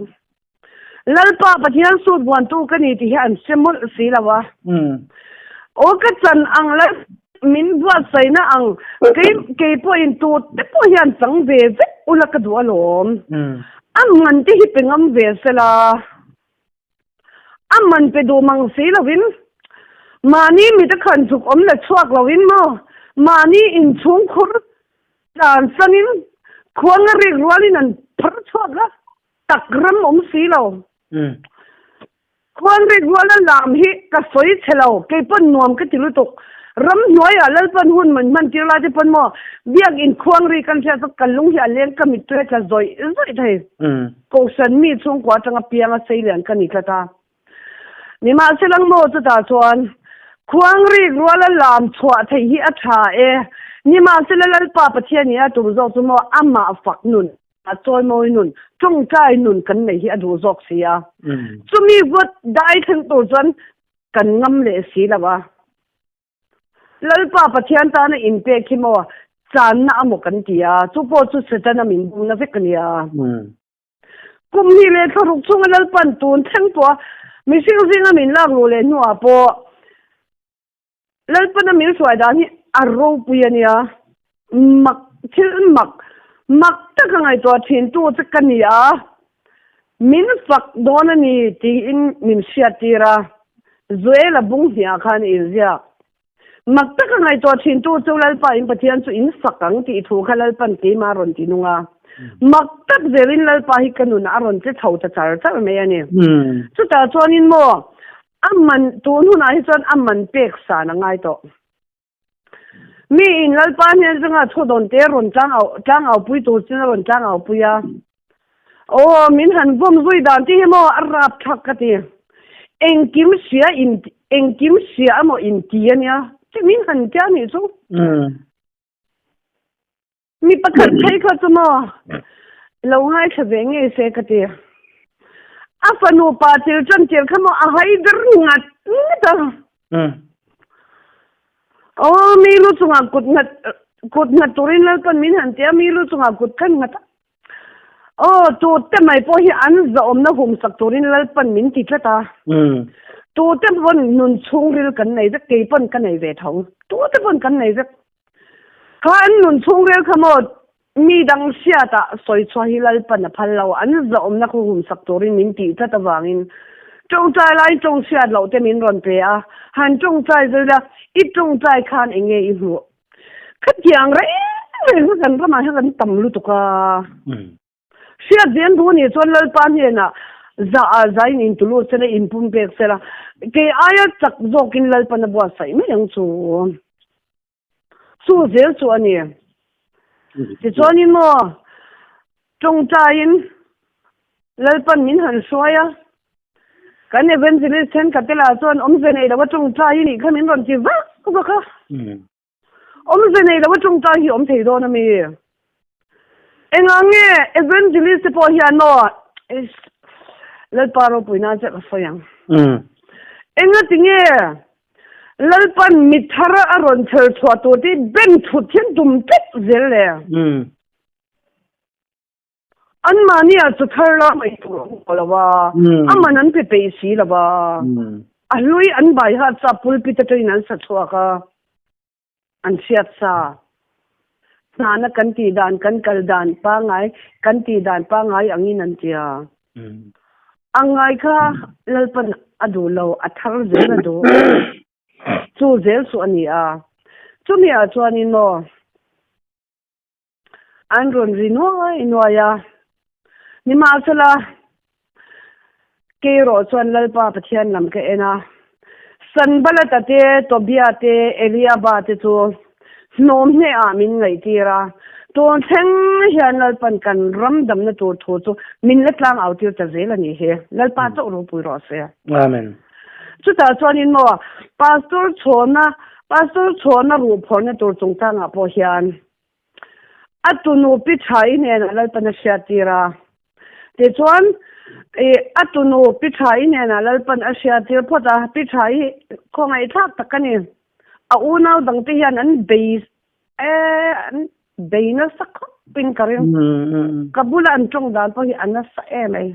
Lalpa Pathian sut buantu ka ni tih hi an hre mawlh si lo a. Aw ka chan ang lal min buatsaihna ang kei kei pawhin tu te pawh hian chang ve vek ula ka duh alawm. A man te hi pe ngam ve sela. A man pe duh mang si lovin mahni mit a khan chuk awm la chhuak lovin maw mahni inchhungkhur tlan sanin. Khuang a rik rualin an phar chhuak a, tak ram awm si lo. Khuang rik ruala lam hi ka sawi chhe lo, kei pawn nuam ka ti lutuk. Ramhnuaiah Lalpan hun man hman tir lai te pawn maw Biakinn khuang ri kan hriat chu ka lung hi a leng ka mittui a tla zawih zawih thei. Kohhran mi chhungkua atanga pianga seilian ka ni tlat a. Nimahsela maw chutah chuan khuang rik ruala lam chhuah theih hi a tha e. Nimahsela Lalpa Pathian nih a tum zawk chu maw amah fak nun, a chawimawi nun, tawngtai nun kan neih hi a duh zawk si a. Chumi vawt dai thleng tur chuan kan ngam leh si lo a. Lalpa Pathian tana inpek hi maw channa a maw kan ti a, chu pawh chu Setana min bumna vek a nia. Kum hnih leh thla ruk chunga Lalpan tun thleng pawh a mihring zinga min lak luh leh hnuah pawh Lalpana min hruai dan hi a ropui a nia. Mak thil mak mak taka ngaihtuah thintu che ka ni a, min fak dawn a ni tiin min hriattir a, Joela bung hniah khan i inziak. Mak taka ngaihtuah thintu chu Lalpa in Pathian chu in fak ang tih thu kha Lalpan keimah a rawn ti nung a. Mak tak zelin Lalpa hi ka nunah a rawn che chho ta char char mai a ni. Chutah chuanin maw a man tun hunah hi chuan a man pek san a ngai tawh. Mi in Lalpa hnen chunga thu dawn te rawn tlang au tlang au pui tur chin a rawn tlang au pui a. Aw min han vawm zui dan tih hi maw a rap thlak ka ti. Engkim hria in engkim hria emaw in ti a nia chi min han tia nih chu. Mi pakhat phei kha chu maw lo ngaithla ve ngei se ka ti. A fanu pa thil tan tir kha maw a hai ber ngat ngat a. Aw mi lu chungah kut nghat kut nghat turin Lalpan min han ti a mi lu chungah kut khan nghat a. Aw tu te mai pawh hi an zahawmna hum sak turin Lalpan min ti tlat a. Tu te pawn nun chhungril kan nei vek kei pawn ka nei ve tho. Tu te pawn kan nei vek. Kha an nun chhungril kha maw mi dang hriatah sawi chhuah hi Lalpan a phal lo, an zahawmna khu humsak turin min tih tlat avangin tawngtai laiin tawng hriat loh te min rawn pe a, han tawngtai zui la, i tawngtai khan eng nge i hmuh? Khatiang reng reng kha kan ramah hian kan tam lutuk a. Hriat zel duh anih chuan Lalpa hnenah zah ah zain in tulu sela in pum pek sela, kei aia chak zawkin Lalpan a buatsaih mai ang chu. Chu zel chu a ni. Tichuanin maw tawngtaiin Lalpan min han hruai a, kan evangelist thenkhat te lah chuan awmze nei lo a tawngtai anih kha min rawn ti vak vak a. Awmze nei lo a tawngtai hi awm thei dawn a mi? Engah nge evangelist te pawh hian maw Lalpa ropui nan che ka sawi ang. Engati nge Lalpan mi thar a rawn chher chhuah tur te hi ben thut hian tum tlat zel le? Anmahni ah chu thar la mai tur awm tawh lo a, a man an pe peih si lo a, a hlui an bai hat sa pulpit atangin an sa chhuak a, an hriat sa. Hnana kan tih dan, kan kal dan pangngai, kan tih dan pangngai angin an ti a. A ngai kha Lalpan a duh lo, a thar zel a duh. Chu zel chu a ni a. Chumi ah chuanin maw. An rawn ri nuai nuai a. Nimahsela, kei erawh chuan Lalpa Pathian lam ka en a. Sanbalata te, Tobia te, Eliaba te chu hnawm hnehah min ngaihtir a. Tun thleng hian Lalpan kan ram damna tur thu chu min la tlang au tir ta zel a nih hi. Lalpa chauh ropui rawh se. Amen. Chutah chuanin maw Pastor chhawna Pastor chhawna ruhphawrhna tur chungchangah pawh hian a tunu Pi Thaii hnenah Lalpan a hriattir a. Tichuan ih a tunu Pi Thaii hnenah Lalpan a hriattir phawt a, Pi Thaii khawngaihthlak tak a ni. A unau dangte hian an bei eh an bei nasa khawpin ka ring. Ka bula an tawng dan pawh hi a nasa em ai.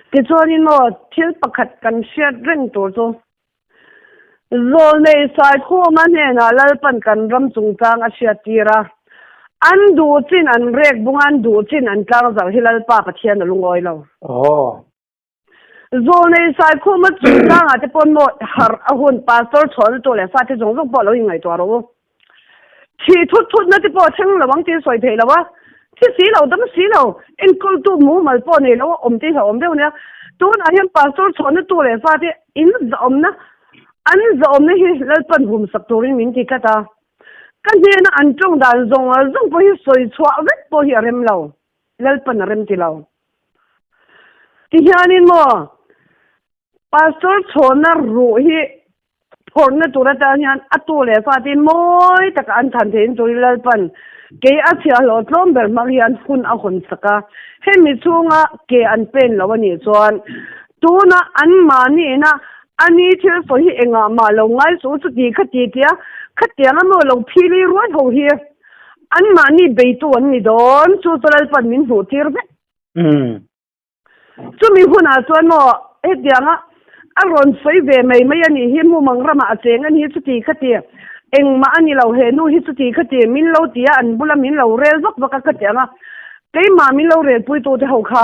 Tichuanin maw thil pakhat kan hriat reng tur chu Zawlnei Saikhuma hnenah Lalpan kan ram chungchang a hriattir a, an duh chin an rek bung a, an duh chin an tlangzarh hi Lalpa Pathian a lungawi lo. Zawlnei Saikhuma chungchangah te pawn maw harh a hun Pastor chhuahna tur leh fate zawng zawng pawh lo inngaihtuah rawh u. Thih thut thutna te pawh a thleng lo ang tih a sawi theih lo a. Thi si lo, dam si lo, enkawltu mumal pawh nei lo a awm te hi a awm deuh nia. Tunah hian pastor chhuahna tu leh fate in zahawmna, an zahawmna hi Lalpan humsak turin min ti tlat a. Ka hnena an tawng dan zawng zawng pawh hi sawi chhuah vek pawh hi a rem lo, Lalpan a rem ti lo. Tihianin maw Pastor chhawna ruh hi phawrhna tur atan hian a tu leh fate mawi taka an than theihin turin Lalpan kei a chhiahhlawh tlawm ber hmang hian hun a hawn sak a. Hemi chhunga ke an pen lo a nih chuan tuna anmahniina a ni thil sawi hi engah mah lo ngai suh chuti kha ti tia khatiang a maw lo phili ruai ho hi anmahni beitu an ni dawn chu chu Lalpan min hmuh tir vek. Chumi hunah chuan maw hetianga a rawn sawi ve mai mai a nih hi, mumang ramah a cheng a nih hi chuti kha ti, engmah a ni lo he nu hi chuti kha ti min lo ti a, an bula min lo rel vak vak a ka ti ang a, keimah min lo relpui tute ho kha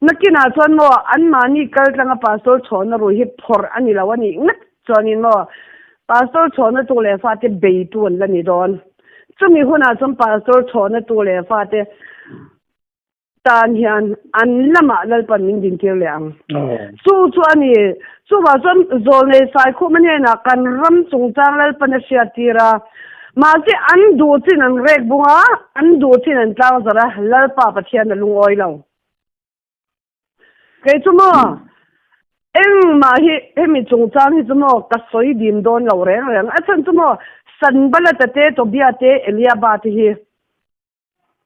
nakinah chuan maw anmahni kal tlanga pastor chhawna rui hi phawrh a ni lo a nih ngat chuanin maw pastor chhawna tu leh fate beitu an la ni dawn. Chumi hunah chuan pastor chhawna tu leh fate Tan hian an lamah Lalpan min dintir leh ang. Chu chu a ni. Chuvah chuan Zawlnei Saikhuma hnenah kan ram chungchang Lalpan a hriattir a. Mahse an duh chin an rek bung a, an duh chin an tlang zarh a, Lalpa Pathian a lungawi lo. Kei chu maw, engmah hi hemi chungchang hi chu maw ka sawi dim dawn lo reng reng. A chhan chu maw Sanbalata te, Tobia te, Eliaba te hi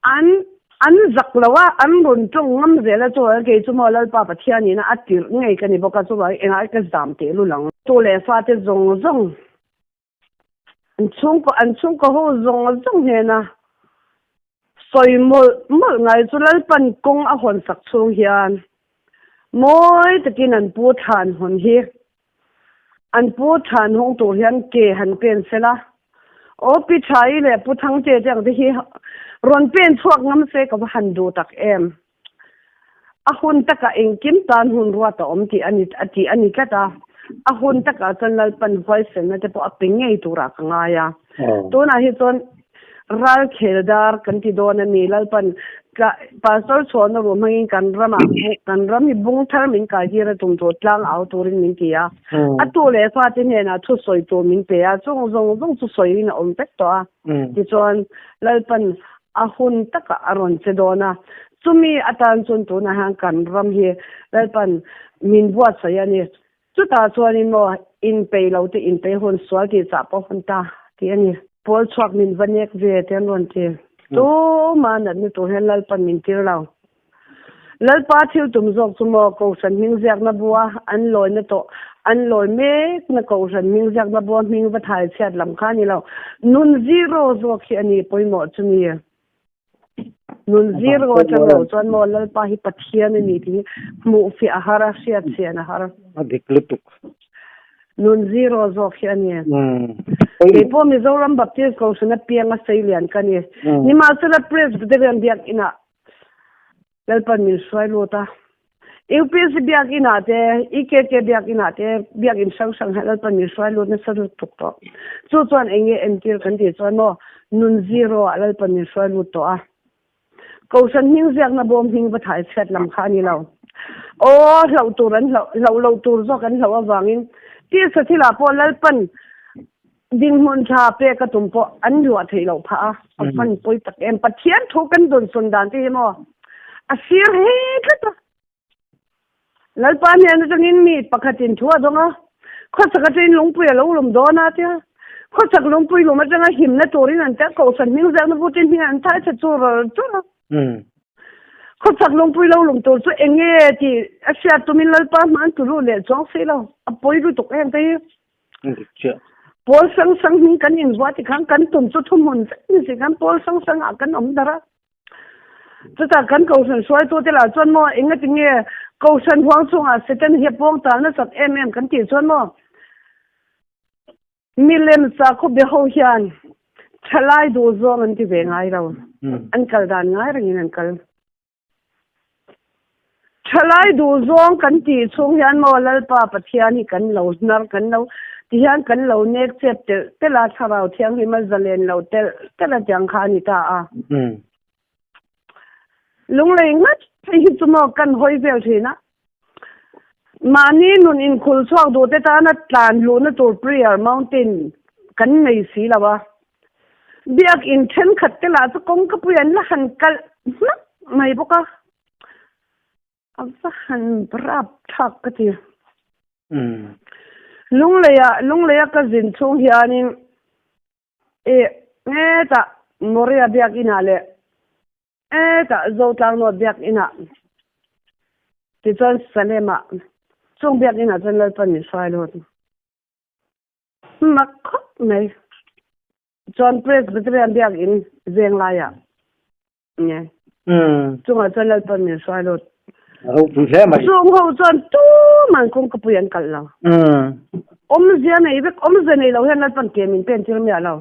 An an zak lo a, an rawn tawng ngam zel a, chuan kei chu maw Lalpa Pathian ina a tirh ngei ka ni bawk a, chuvangin engah ka zam teh lul ang. Tu leh fate zawng zawng, an chhungkaw an chhungkaw ho zawng zawng hnena sawi mawlh mawlh ngai chu Lalpan kawng a hawn sak chhung hian mawi takin an pu thlan hawn hi An pu than hawng tur hian ke han pen sel a, aw Pi Thaii leh Pu Thangte te ang te hi rawn pen chhuak ngam se ka va han duh tak em. A hun takah engkim tan hun ruat a awm tih a ni a tih a ni tlat a, a hun takah chuan Lalpan huaisenna te pawh a pe ngei turah ka ngai a. Tunah hi chuan Ral khel dar kan ti dawn a ni. Lalpan Pastor chhuahna ruh hmangin kan ramah kan ram hi bung thar min kai tir a tum tur tlang au turin min ti a. A tu leh fate hnenah thu sawi tur min pe a, chung zawng zawng chu sawiin a awm vek tawh a. Tichuan Lalpan a hun takah a rawn che dawn a. Chumi atan chuan tunah hian kan ram hi Lalpan min buatsaih a ni. Chutah chuanin maw inpei lo te inpei hun sual tih chah pawh hun ta tih a ni. Pawl chhuak min va nek ve te an rawn ti. Tumah natna tur hian Lalpan min tir lo. Lalpa thil tum zawk chu maw Kohhran hming ziakna bua an lawina tawh an lawi mekna Kohhran hming ziakna bua hming va thai chhiat lam kha a ni lo. Nun zero zawk hi a ni pawimawh chu ni. Nun zir aw atang lo chuan maw Lalpa hi Pathian a ni tih hi hmuh fiah a har a, hriat chian a har. A dik lutuk. Nun zir aw zawk hi a ni. Kei pawh Mizoram Baptist Kohhran apianga seilian ka ni. Nimahsela Presbyterian Biakinah Lalpan min hruai lut a. UPC biakin ah te, EKK biakin ah te, biakin hrang hrang hian Lalpan min hruai lut nasa lutuk tawh. Chu chuan eng nge entir kan tih chuan maw nun zero ah Lalpan min hruai lut tawh a. Kohhran hming ziakna bawm hming va thai chhiat lam kha a ni lo. Aw hlauh tur an hlauh, hlauh loh tur zawk an hlauh avangin tisa thilah pawh Lalpan Dinhmun tha pek a tum pawh an luah theih loh phah a, a van pawi tak em. Pathian thu kan dawnsawn dan te hi maw a sir he tlat a. Lalpa hnen atangin mi pakhatin thu a dawng a, khawchhak atangin lungpui a lo lum dawn a tia. Khawchhak lungpui lum atanga himna turin an tia, kohhran hming ziakna vutin hming an thai chhe chu rawr chur a. Khawchhak lungpui lo lum tur chu eng nge tih a hriat tumin Lalpa hma an tlu lut leh chuang si lo, a pawi lutuk em te hi. Pawl sang sang hming kan invuah ti khan kan tum chu thuhmun vek ni si khan pawl sang sang ah kan awm dar a. Chutah kan kohhran hruaitu te lah chuan maw engati nge kohhran huang chungah Satan hi a pawng tal nasat em em kan tih chuan maw milem sakhaw be ho hian thalai duh zawng an ti ve ngai lo. An kal dan ngai rengin an kal. Thalai duh zawng kan tih chhung hian maw Lalpa Pathian hi kan lo hnar kan lo ti hian kan lo nek chep telh telh a, Thlarau Thianghlim a zalen lo telh telh a tiang kha a ni ta a. Lunglei ngat phei hi chu maw kan hawi vel thin a. Mahni nun inkhul chhuak duh te tana tlan luhna tur Prayer Mountain kan nei si lo a. Biakin thenkhat te lah chu kawngkapui an la han kalh hmak mai bawk a. A va han rap thlak ka ti. Lungleia Lungleia ka zin chhung hianin i hetah Moria biakinah leh hetah Zotlangnawt biakinah tichuan Salemah chung biakinah chuan Lalpan min hruai lut. Mak khawp mai. Chuan Presbyterian biakin Venglaiah. Nge. Chungah chuan Lalpan min hruai lut. A ropui hle mai. Chung ho chuan tuman kawngkapui an kalh lo. Awmzia nei vek, awmzia nei lo hian Lalpan ke min pen tir miah lo.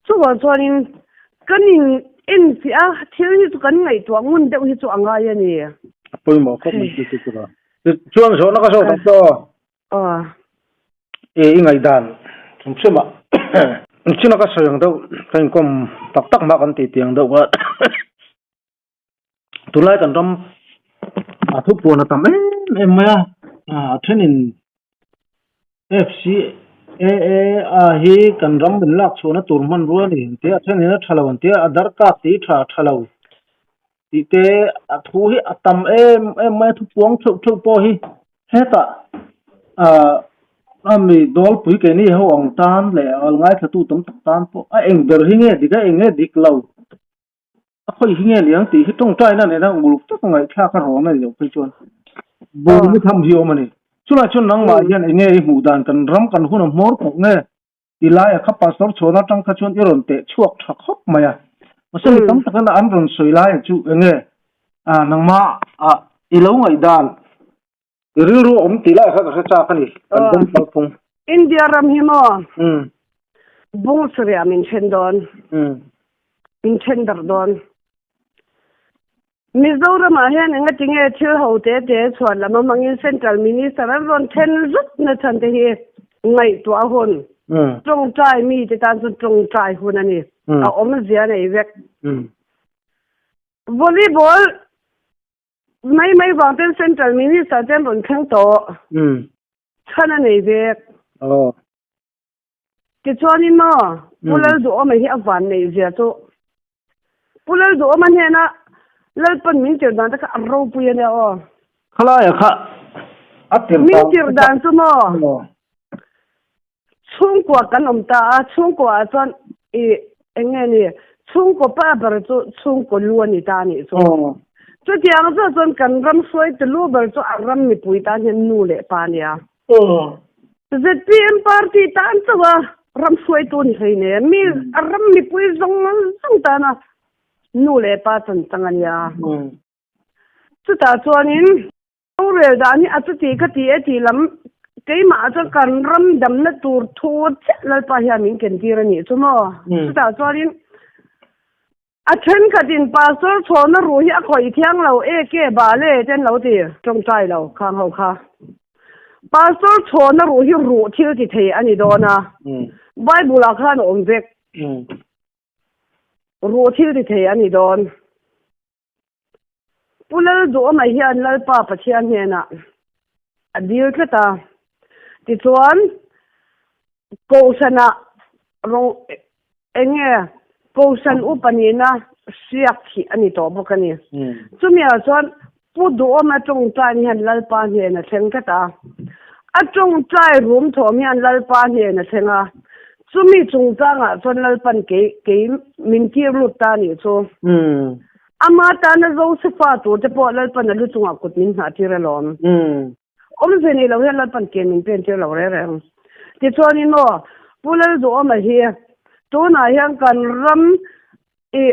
Chuvang chuanin kan in enfiah a, thil hi chu kan ngaihtuah ngun deuh hi chu a ngai a ni. A pawimawh khawp mai chu chu chu. Chuan zawhna ka zawt ang chaw. Aw. E i ngaihdan chung chhim ah china ka sawi ang deuh ka inkawm tak tak hma kan tih tiang deuh kha tunlai kan ram a thupuan a tam em em mai a a thenin FCAA a hi kan ram min lak chhuahna tur hmanrua a ni ang tia a thenin a tha lo ang tia a darkar tih tha a tha lo tih te a thu hi a tam em em mai a thupuang theuh theuh pawh hi hetah ah a mi dawlpui keini ho ang tan leh a ngaithlatu tam tak tan pawh a eng ber hi nge dik a eng nge dik lo a khawi hi nge niang tih hi tawngtaina nena uluk tak a ngaihthlak a rawn a ni loh phei chuan bawm i tham hi a awm a ni chulai chuan nangmah hian eng nge i hmuh dan kan ram kan hun a hmawr tawh nge Ti laia kha pastor chhuan atang kha chuan i rawn teh chhuak tha khawp mai a. Mahse mi tam takin an rawn sawi laia chu enge ah nangmah ah i lo ngaihdan i rilru a awm tih lai kha ka hre chak a ni kan dam kalphung. India ram hi maw bung sarih min then dawn, min then darh dawn. Mizoram ah hian engati nge thil ho te te chhuan lam hmangin Central Minister an rawn then zut na chhan te hi ngaihtuah hun, tawngtai mi te tan chuan tawngtai hun a ni, a awmzia nei vek. Volleyball mai mai vang ten Central Minister te an rawn thleng tawh, chhan a nei vek. Tichuanin maw, Pu Lalduhawma hi a van neih zia chu Pu Lalduhawma hnena Lalpan min tir dan te kha a ropui a nia aw. Khalaia kha a tir dan. Min tir dan chu maw, chhungkua kan awm ta a, chhungkua ah chuan i eng nge ni, chhungkaw pa ber chu chhungkaw lu a ni ta a nih chu. Chutiang zawh chuan kan ram hruaitu lu ber chu a ram mipui tan hian nu leh pa a nia. ZPM party tan chauh a ram hruaitu ni hlei nei a, mi a ram mipui zawng zawng tana nu leh pa chan chang a nia. Chutah chuanin rorel dan hi a chuti ka ti e tih lam keimah chuan kan ram damna tur thu chiah Lalpa hian min ken tir a nih chu maw. Chutah chuanin A thenkhatin Pastor chhawna ruh hi a khawih thiang lo e ke bale te an lo ti tawngtai lo khang ho kha. Pastor chhawna ruh hi ruh thil ti thei a ni dawn a, Bible ah khan a awm vek. Ruh thil ti thei a ni dawn. Pu Lalduhawma hian Lalpa Pathian hnenah a dil tlat a, tichuan Kohhranah rawng eng nge Kohhran upa nihna hriak thih a ni tawh bawk a ni. Chumiah chuan Pu Duhawma tawngtai hian Lalpa hnen a thleng tlat a, a tawngtai rum thawm hian Lalpa hnen a thleng a, chumi chungchangah chuan Lalpan kei kei min tir lut ta a nih chu. Ama tana Josefa tur te pawh Lalpan a lu chungah kut min hnah tir alawm. Awmze nei lo hian Lalpan ke min pen tir lo reng reng. Tichuanin maw, Pu Lalduhawma hi tunah hian kan ram i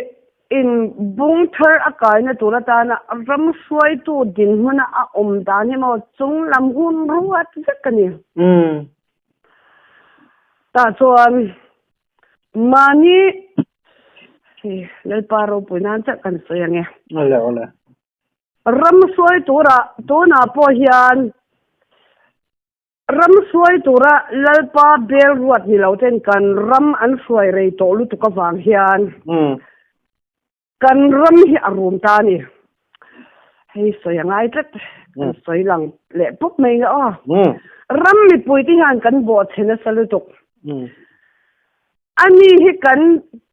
in bung thar a kaina tur atana ram hruaitu dinhmuna a awm dan hi maw chung lam hun ruat vek a ni. Tah chuan mahni Lalpa ropui nan chiah kan sawi ang e. Awle awle. Ram hruai tura tunah pawh hian ram hruai tura Lalpa bel ruat ni lo ten kan ram an hruai rei tawh lutuk avang hian. Kan ram hi a rum ta a ni. Hei sawi a ngai tlat. Kan sawi lang leh pawp mai nge aw. Ram mipui te hian kan bawh chhe nasa lutuk. Ani hi kan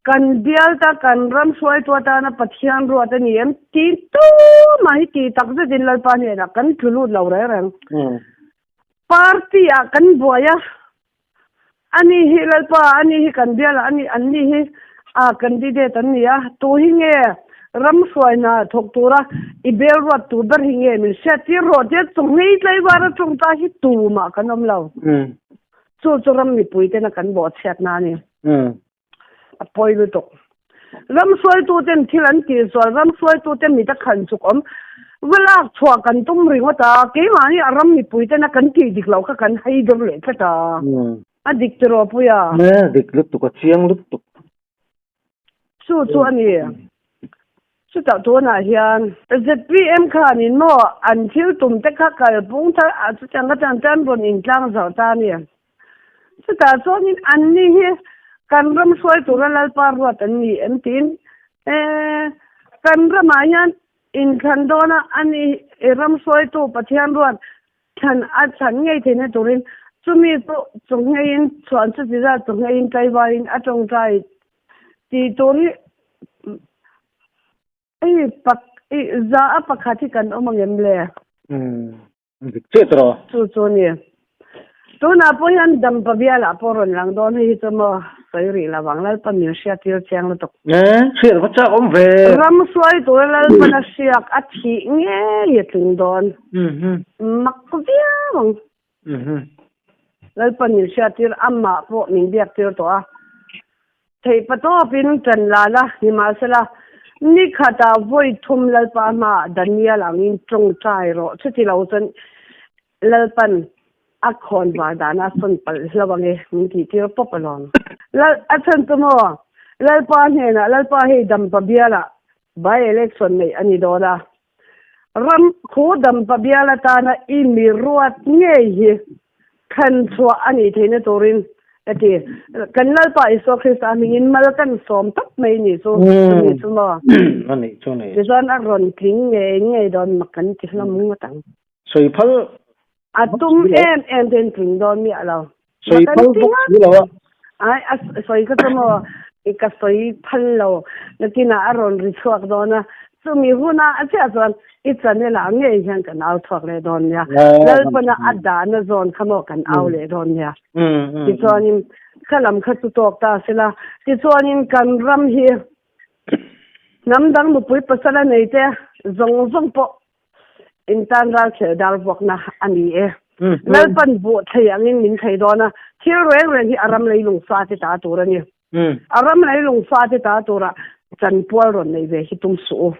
kan bial ta kan ram hruaitu atana Pathian ruat a ni em ti tumah hi ti tak zetin Lalpa hnenah kan tlu lut lo reng reng. Party ah kan buai a. Ani hi Lalpa, ani hi kan bial a, ani anni hi a candidate an ni a, tu hi nge ram hruaina thawk tura i bel ruat tur ber hi nge min hriat tir rawh tia chunghei tlaivar a tawngtai hi tumah kan awm lo. Chu chu ram mipui tena kan bawhchhiatna a ni. A pawi lutuk. Ram hruaituten thil an tih zual, ram hruaitute mit a khan chuk awm. Va lak chhuah kan tum ringawt a, keimahni a ram mipuiten a kan tih dik loh kha kan hei dawr leh tlat a. A dik tiraw Puia? A dik lutuk, a chiang lutuk. Chu chu a ni. Chutah tunah hian zpm khanin maw an thil tum te kha kalpung thar ah chutiang ka chuan tan rawn intlang zawh ta a ni. Chutah chuanin anni hi kan ram hruai tura Lalpa ruat an ni em tiin kan ramah hian inthlan dawna ani ram hruaitu Pathian ruat thlan a thlan ngei theihna turin chumi chu chawhngeiin chhuan chuti zat chawhngeiin tlaivarin a tawngtai tih tur hi hei pak i za a pakhat hi kan awm ang em le? Dik chiah tawh. Chu chu a ni. Tunah pawh hian Dampa bialah pawh rawn lang dawn hei hi chu maw sawi rih lo vang Lalpan min hriat tir chiang lutuk. E, hriat va chak awm ve. Ram hruai tura Lalpan a hriak a thih ngei a tling dawn. Mak viau ang. Lalpan min hriat tir amah pawh min biak tir tawh a. Theih patawpin ṭan la la, nimahsela, ni khatah vawi thum Lalpa hmaah Daniel angin ṭawngṭai rawh. Chuti lo chuan Lalpan a khawn var dana a sawn palh hlauh ang e, min tihtir pawp alawm. Lal, a chhan chu maw, Lalpa hnenah, Lalpa hei Dampa bialah by-election neih a ni dawn a, ram khu Dampa bial atana i mi ruat ngei hi Thlan chhuah a nih theihna turin ka ti. Kan Lalpa Isua Krista hmingin mal kan sawm tawp mai ni chu chumi chu maw? A nih chu ni. Tichuan a rawn tling ngei ngei dawn mak kan ti hlawm ngawt ang. Sawi phal A tum em em ten tling dawn miah lo. Sawi phal bawk si lo a. Ai a sawi kha chu maw i ka sawi phal lo nakinah a rawn ri chhuak dawn a chumi huna a chiah chuan i channel ah ngei hian kan au chhuak leh dawn nia Lalpana a dahna zawn kha maw kan au leh dawn nia tichuanin kha lam kha chu tawk ta sela tichuanin kan ram hi hnam dang nupui pasal a nei te zawng zawng pawh Intan ral khel dar vuakna a ni e. Lalpan buh thei angin min thei dawn a, thil reng reng hi a ram leilung fate ta tur a ni. A ram leilung fate ta tura chanpual rawn nei ve hi tum suh u.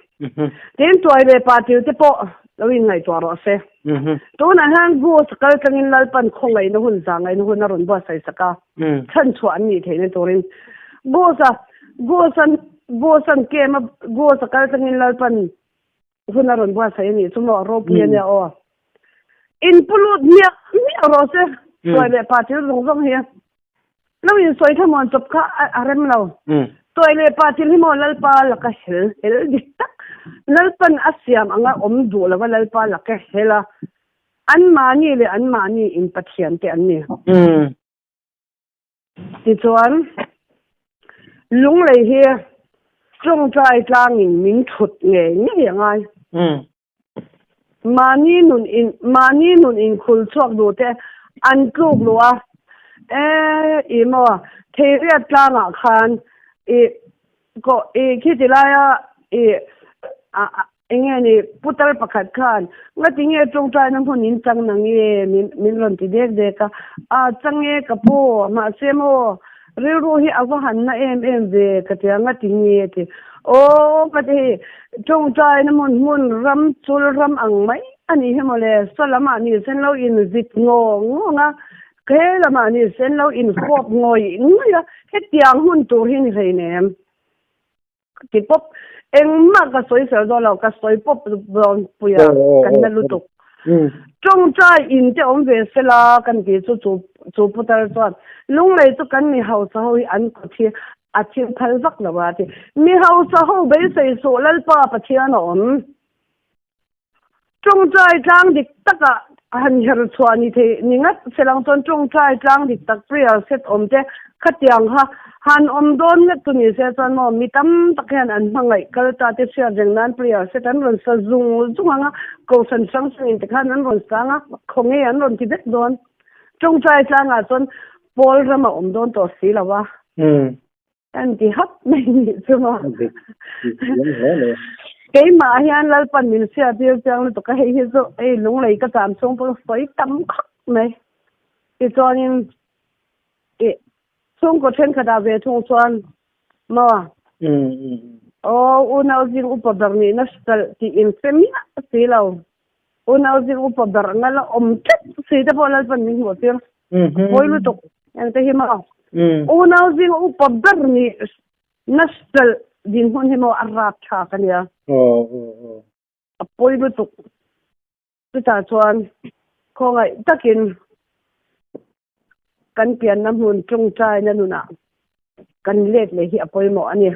Tin, tuai leh pa til te pawh lo inngaihtuah rawh se. Tunah hian Goose kal tlangin Lalpan khawngaihna hun, zahngaihna hun a rawn buatsaih sak a, chhanchhuah an nih theihna turin Goose-a, Goose-an, Goose-an kem a, Goose-a kal tlangin Lalpan Hun a rawn buatsaih a nih chu maw, ropui a nia aw. In pu lut hmiah hmiah rawh se, tuai leh pa thil zawng zawng hi. Lo in sawi thlamuan chawp kha a rem lo. Tuai leh pa thil hi maw Lalpa laka hel hel dik tak. Lalpan a siam anga awm duh lova Lalpa laka hel a, anmahni leh anmahni in Pathian te an ni. Tichuan, Lunglei hi tawngtai tlangin min thut ngei ngei a ngai. Mahni nun in mahni nun inkhul chhuak duh te an tluk luh a, e i maw Theiriat tlangah khan i Ko i khiti laia i a enge ni putar pakhat khan ngati nge tawngtaina hmun in chang na nge min min rawn ti dek dek a, a chang e ka pu mahse maw rilru hi a va han na em em ve ka tia ngati nge ti aw ka ti hei tawngtaina hmun hmun ram chul ram ang mai a nih hi mawle saw lamah ni sen lo in zit ngawng ngawng a He lamah ni sen lo infawp ngawih ngawih a, hetiang hun tur hi ni hleinem. Ka ti pawp, engmah ka sawi fel dawn lo, ka sawi pawp dawn pui a, kan na lutuk. Tawngtai in te awm ve sela kan ti chu chu chu putar chuan Lunglei chu kan mi hausa ho hi an kut hi A thil phal vak lo a ti. Mi hausa ho beisei suh Lalpa Pathian a awm. Tawngtai tlang dik takah han her chhuah ni thei ni ngat selang chuan tawngtai tlang dik tak prayer set awm te khatiang kha han awm dawn ngat chu ni se chuan maw mi tam tak hian an hmangaih kal ta te hriat reng nan prayer set an rawn sa zung zung ang a, kohhran hrang hrang in te khan an rawn sang a, khawnge an rawn ti vek dawn. Tawngtai tlangah chuan pawl ram a awm dawn tawh si lo a. Kan ti hap mai nih chu maw. Keimah hian Lalpan min hria tir chiang lutuk a, hei hi chu hei lunglei ka cham chhung pawh sawi tam khawp mai. Tichuanin ih chhungkaw thenkhatah ve thung chuan maw aw unau zing upa ber nihna hralh tih inhre miah si lo. Unau zing upa ber anga la awm tlat si te pawh Lalpan min hmuh tir. Pawi lutuk engte hi maw. Unau zing upa ber nih national dinhmun hi maw a rap thlak a nia. A pawi lutuk. Chutah chuan khawngaih takin kan pianna hmun tawngtaina nunah kan let leh hi a pawimawh a ni.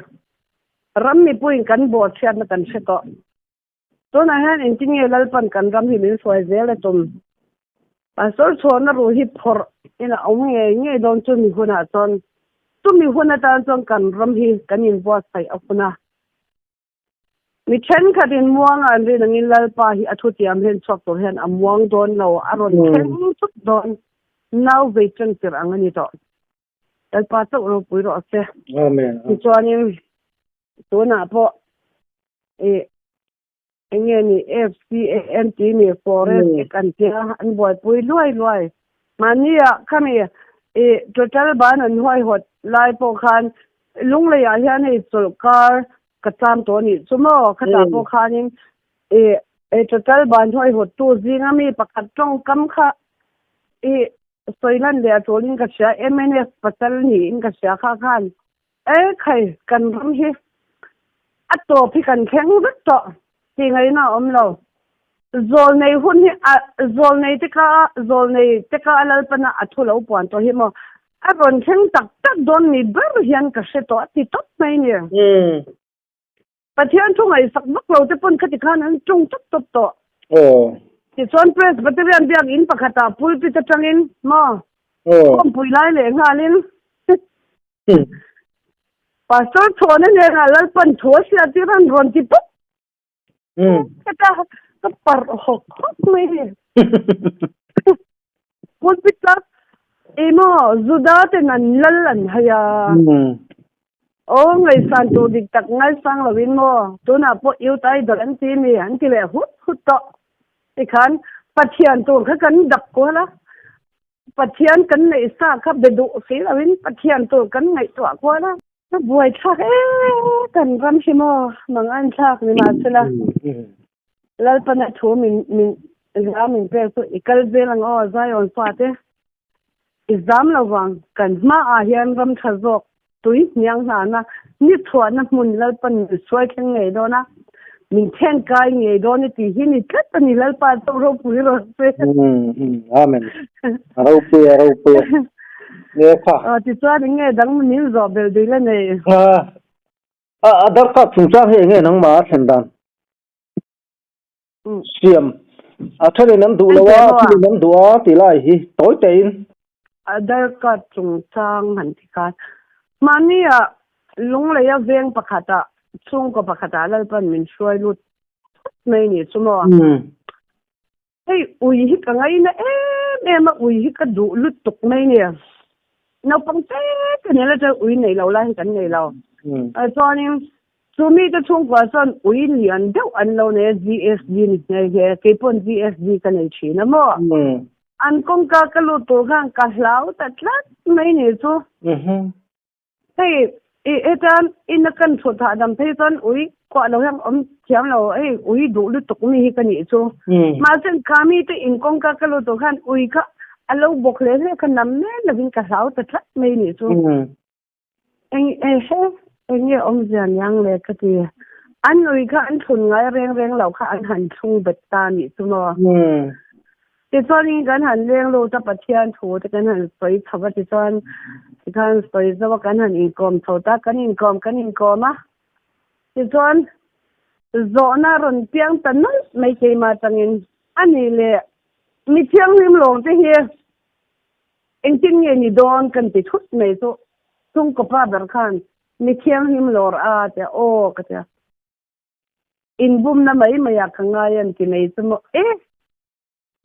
Ram mipuiin kan bawhchhiatna kan hre tawh. Tunah hian engtin nge Lalpan kan ram hi min hruai zel a tum? Pastor chhuahna ruh hi phawrh in a awm ngei ngei dawn chumi hunah chuan chumi hun atan chuan kan ram hi kan inbuatsaih a hun a. Mi thenkhatin muanga an rin angin Lalpa hi a thutiam hian chhuak tur hian a muang dawn lo, a rawn thleng thut dawn. Nau vei tang tirh ang a ni tawh. Lalpa chauh ropui rawh se. Amen. Tichuanin tunah pawh i enge ni FCAN tih ni forest ek an tia an buaipui luai luai. Mahnia khami i total ban an huaihawt lai pawh khan Lungleiah hian hei chawlhkar ka cham tawh a nih chu maw khatah pawh khanin i total ban huaihawttu zinga mi pakhat tawngkam kha i sawi lan leh a tawlin ka hria mnf pasal niin ka hria kha khan E khai, kan ram hi a tawp hi kan thleng vek tawh tih ngaihna a awm lo. Zawlnei hun hi a zawlnei te ka zawlnei te ka a Lalpana a thu lo puan tawh hi maw a rawn thleng tak tak dawn ni ber hian ka hre tawh a ti tawp mai ni. Pathian thu ngaihsak vak lo te pawn khati khan an ṭawng tawp tawp tawh. Tichuan Presbyterian biakinn pakhatah pulpit aṭangin maw khawmpui lai leh nghalin Pastor Chhawna hnenah Lalpan thu a hriat tir an rawn ti pawp. Ka ka parh hawk hawk mai ni. Pulpit a emaw Juda ten an lal an hai a. Aw ngaihsan tur dik tak ngaisang lovin maw tunah pawh Youth Idol an ti mi an ti leh hut hut tawh. Tikhan Pathian tur kha kan dap kual a. Pathian kan neih sa kha be duh si lovin Pathian tur kan ngaihtuah kual a. Ka buai thlak e kan ram hi maw mang an thlak ni mahsela Lalpana thu min min za min pek chu i kal zel ang aw Zion fate i zam lo vang kan hmaah hian ram tha zawk tui hniang hlana ni chhuahna hmun Lalpan min hruai thleng ngei dawn a min then kai ngei dawn i tih hi ni tlat a ni Lalpa chu ropui rawh se. Amen. A ropui a ropui a. Nge kha. Aw tichuan eng nge dang min zawh belh duh la nei. A a darkar chungchang hi eng nge nangmah a thlen dan? Siam. A thenin an duh lo a, a thenin an duh a tih lai hi tawi tein. A darkar chungchang han ti khan mahnia Lungleia veng pakhatah chhungkaw pakhatah Lalpan min hruai lut thut mai ni chu maw? Hei ui hi ka ngaina em em a, ui hi ka duh lutuk mai nia. Naupang te te nen atang ui nei lo lai hi kan nei lo. Chuanin chu mite chhungkua chuan ui lian deuh an lo nei a, GSD ni nghe nghe, keipawn GSD ka nei thin a maw. An kawngka ka lut tur khan ka hlau ta tlat mai ni chu. Hei i hetan ina kan thut hahdam phei chuan ui kuah lo hian awm thiam lo hei ui duh lutuk mi hi ka nih chu. Mahse kha mi te in kawngka ka lut tur khan ui kha a lo bawk hle hle kha nam nen lovin ka hlau ta tlat mai nih chu. Eng e he eng nge awmzia niang le ka ti. An ui kha an thlun ngai reng reng lo kha an han thlung bet ta nih chu maw. Tichuanin kan han leng lut a Pathian thu te kan han sawi chho a tichuan. Tikhan sawi zo a kan han inkawm chho ta, kan inkawm kan inkawm a. Tichuan zawhna rawn piang ta nawlh mai keimah atangin a ni leh mi thianghlim lawng te hi engtin nge ni dawn kan ti thut mai chu chhungkaw pa ber khan mi thianghlim lawr a tia aw ka tia. Inbumna mai maiah ka ngai an ti mai chu maw e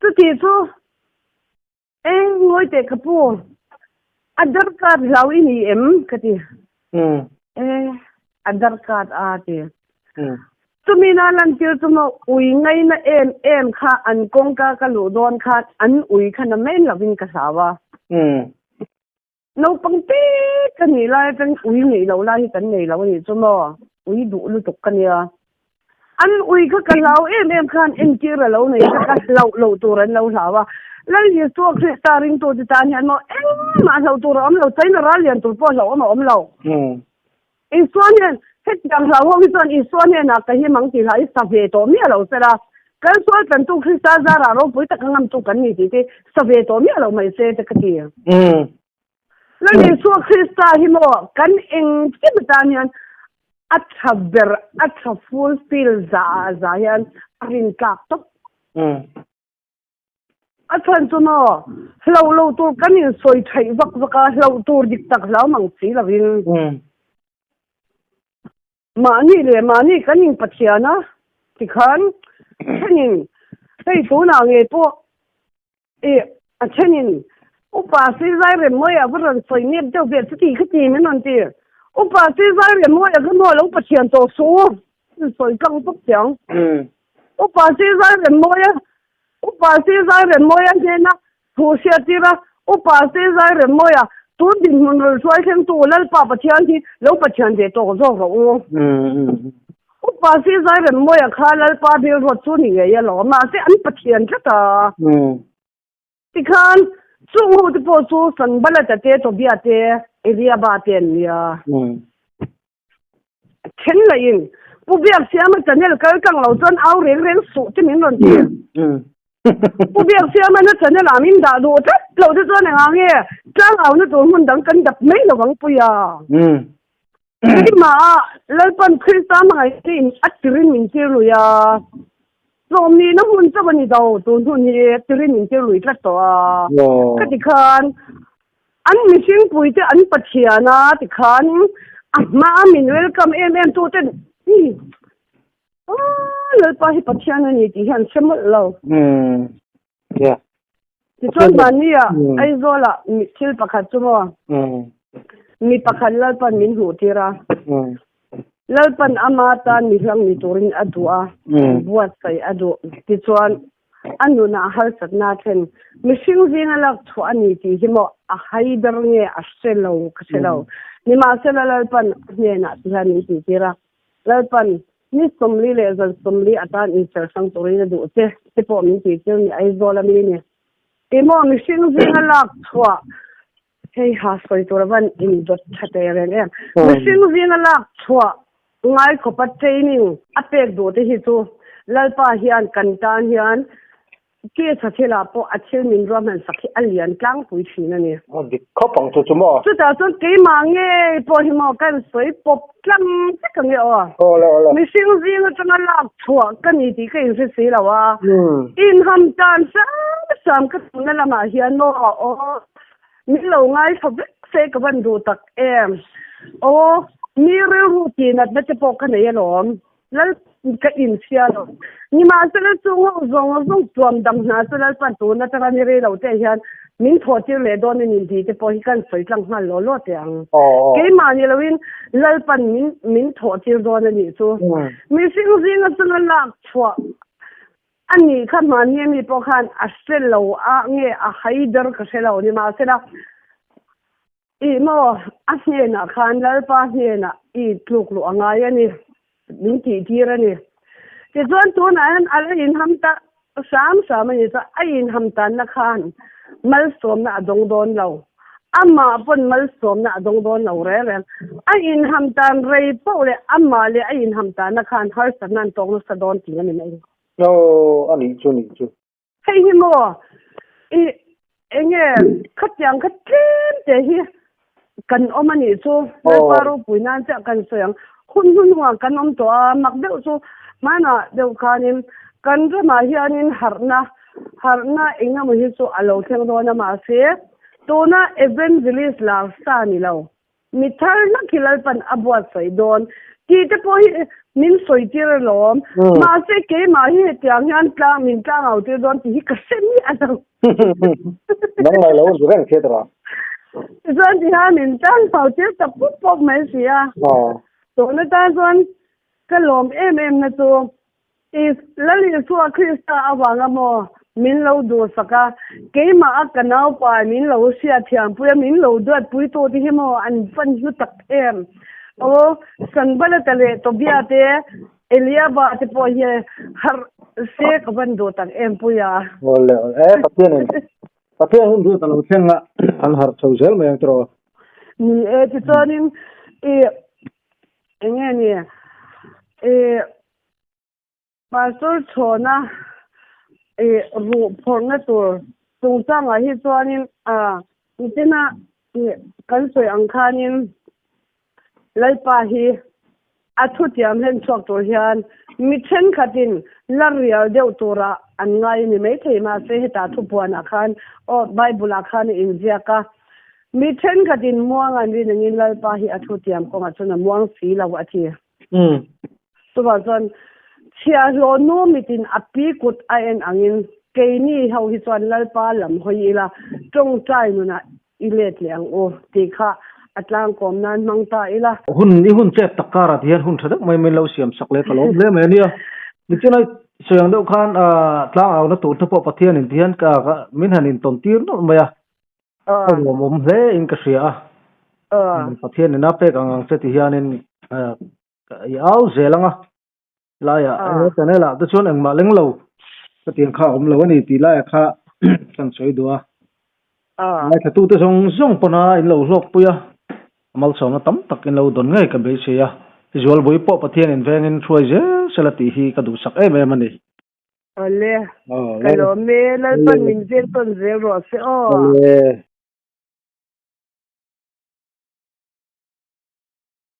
chuti chu E, ngawi teh ka pu, Aadhaar card hlau i ni em? ka ti. E, Aadhaar card a ti. Chumi na lantir chu maw ui ngaina em em kha an kawngka ka luh dawn khan an ui kha na main lovin ka hlau a. Naupang te ka nih lai atang ui neih loh lai hi kan nei lo a nih chu maw, ui duh lutuk ka nia. An ui kha ka hlau em em khan entir a lo nei kha ka hlauh loh tur an lo hlau a. Lal Isua Krista ringtute tan hian maw engmah hlauh tur a awm lo, China ral lian tur pawh hlauh awm a awm lo. Isua hian hetiang hlau ho hi chuan Isua hnenah ka him ang tih hlah hi sa ve tawh miah lo sela, kan sual tlantu Krista zarah ropui taka ngamtu kan ni tih te sa ve tawh miah lo mai se te ka ti. Lal Isua Krista hi maw kan engkim atan hian a tha ber, a tha fulfill za ah za hian a rintlak tawp. A chhan chu maw, hlauh lo tur kan insawi theih vak vak a, hlauh tur dik tak hlau mang si lovin. Mahni leh mahni kan inpathian a, tikhan thenin hei tunah ngei pawh ih a thenin upa Sizai Remmawi a va rawn sawi nep deuh ve chuti khati min rawn ti. Upa Sizai Remmawi a kha maw lo pathian tawh suh u, sawi tlang bawk chiang. Upa Sizai Remmawia Upa Sizai Remmawia hnena thu hriattir a, Upa Sizai Remmawia, tun dinhmun rawn hruai thlengtu Lalpa Pathian hi lo Pathian ve tawk zawk rawh u. Upa Sizai Remmawia kha Lalpa bil ruat chu ni ngei alawm, mahse an Pathian tlat a. Tikhan chung ho te pawh chu Sanbalata te, Tobia te, Eliaba te an nia. Then lahin, Pu Biaksiama channel kal tlang lo chuan au reng reng suh te min rawn ti. Pu Biaksiama na channel ah min dah duh tlat lo te chuan engah nge tlang auna tur hmun dang kan dap mai lo ang puia. Keimah Lalpan Krista hmangaihna in a tirin min tir lui a, tlawmnihna hmun chauh a ni do, tun hun hi tirin min tir lui tlat tawh a. Ka ti khan An mihring puite an Pathian a ti khan a hma a min welcome em em tu ten aaa Lalpa hi Pathian a ni tih hi an hre mawlh lo. Tichuan mahni ah Aizawl ah thil pakhat chu maw mi pakhat Lalpan min hmuh tir a, Lalpan ama tan mihlang ni turin a duh a, buatsaih a duh. Tichuan A nunah harsatna a thlen. Mihring zinga lak chhuah a ni tih hi maw a hai ber nge a hre lo ka hre lo. Nimahsela Lalpan a hnenah ti hian min tihtir a, Lalpan ni 40 leh zan 40 atan inser hrang turin a duh che te pawh min tihtir ni Aizawl ami ni. Ti maw mihring zinga lak chhuah hei ha sawi tur avan indawt tha teh reng em. Mihring zinga lak chhuah Ngai khawpa training a pek duh te hi chu Lalpa hian kan tan hian case thilah pawh a thil min ruahman sak hi a lian tlangpui thin a ni. A dik khawp ang chu chu maw? Chutah chuan keimah ngei pawh hi maw kan sawi pawp tlang vek ang e aw. Awle awle. Mihring zing atanga lak chhuah ka ni tih ka inhre si lo a. Inham tan hram hram ka tumna lamah hian maw aw. Min lo ngaithla vek se ka van duh tak em. Aw, mi rilru tih natna te pawh ka nei alawm. Lal ka inchhia lo. Nimahsela chung ho zawng zawng tuam dam hna chu Lalpan tun atanga ni rei lo te hian min thawh tir leh dawn a ni tih te pawh hi kan sawi tlang nghal law law teh ang. Keimah ni loin Lalpan min min thawh tir dawn a nih chu. Mihring zinga chunga lak chhuah A nih kha hmanni ami pawh khan a hre lo a nge a hai ber ka hre lo nimahsela ih maw a hnenah khan Lalpa hnenah i tluk luh a ngai a ni min tih tir a ni. Tichuan tunah hian a la inham ta hram hram a ni chuan a inham tanna khan malsawmna a dawng dawn lo. Amah pawn malsawmna a dawng dawn lo reng reng. A inham tan rei poh leh amah leh a inham tanna khan harsatna an tawk nasa dawn tih a ni mai. Aw, a nih chu, nih chu. Hei hi maw, i enge khatiang kha tlem te hi. Kan awm a nih chu. Lalpa ropui nan chiah kan sawi ang. Hun hnuhnungah kan awm tawh a, mak deuh chu hmanah deuh khanin kan ramah hianin harhna, harhna engemaw hi chu a lo thleng dawn a, mahse tuna evangelist lar sa ni lo, mi thar hlak hi Lalpan a buatsaih dawn tih te pawh hi min sawi tir alawm. Mahse keimah hi hetiang hian tlang min tlangau tir dawn tih hi ka hre miah lo. Nangmah lo zu reng thei tawh. Tichuan ti hian min tan chho tir ta pup pawp mai si a. Tuna tan chuan ka lawm em em na chu Lal Isua Krista avanga maw min lo duhsak a, keimah a ka naupai min lo hriatthiampui a, min lo duatpui tu te hi maw an van hlu tak em. Aw Sanbalata leh Tobia te Eliaba te pawh hi harh se ka van duh tak em pui a. Awle awle e Pathian in Pathian hun ruat a lo thleng a an harh chho zel mai ang tiraw. Ni e tichuanin i enge ni i Pastor chhawna i ruh phawrhna tur chungchangah hi chuanin a nichina i kan sawi ang khanin Lalpa hi a thutiam hlen chhuak tur hian mi thenkhatin la rial deuh tura an ngai a ni maithei. Mahse, hetah thupuanah khan aw Bible-ah khan a inziak a, mi thenkhatin muang an rin angin Lalpa hi a thutiam kawngah chuan a muang si lo a ti. Chuvang chuan chhiahhlawh nu mitin a pi kut a en angin keini ho hi chuan Lalpa lam hawi ila tawngtai nunah I let leh ang u tih kha a tlangkawm nan hmang ta ila. Hun i hun chep tak karah ti hian hun tha deuh mai min lo siam sak leh ka lawm hle mai a nia. Nichina i sawi ang deuh khan tlang auna tur te pawh Pathian in ti hian ka min han intawn tir nawlh mai a. A nuamawm hle in ka hria a. Pathian in a pek ang ang che ti hianin i au zel ang a. Laiah he channel ah te chuan engmah leng lo ka tiang kha a awm lo a ni tih laiah kha kan sawi duh a. Ngaithlatute zawng zawng pawna in lo hlawkpui a, malsawmna tam tak in lo dawn ngei ka beisei a. Zualbui pawh Pathian in vengin hruai zel sela tih hi ka duhsak em em a ni. Awle, ka lawm e, Lalpan min veng tawn zel rawh se aw. Awle.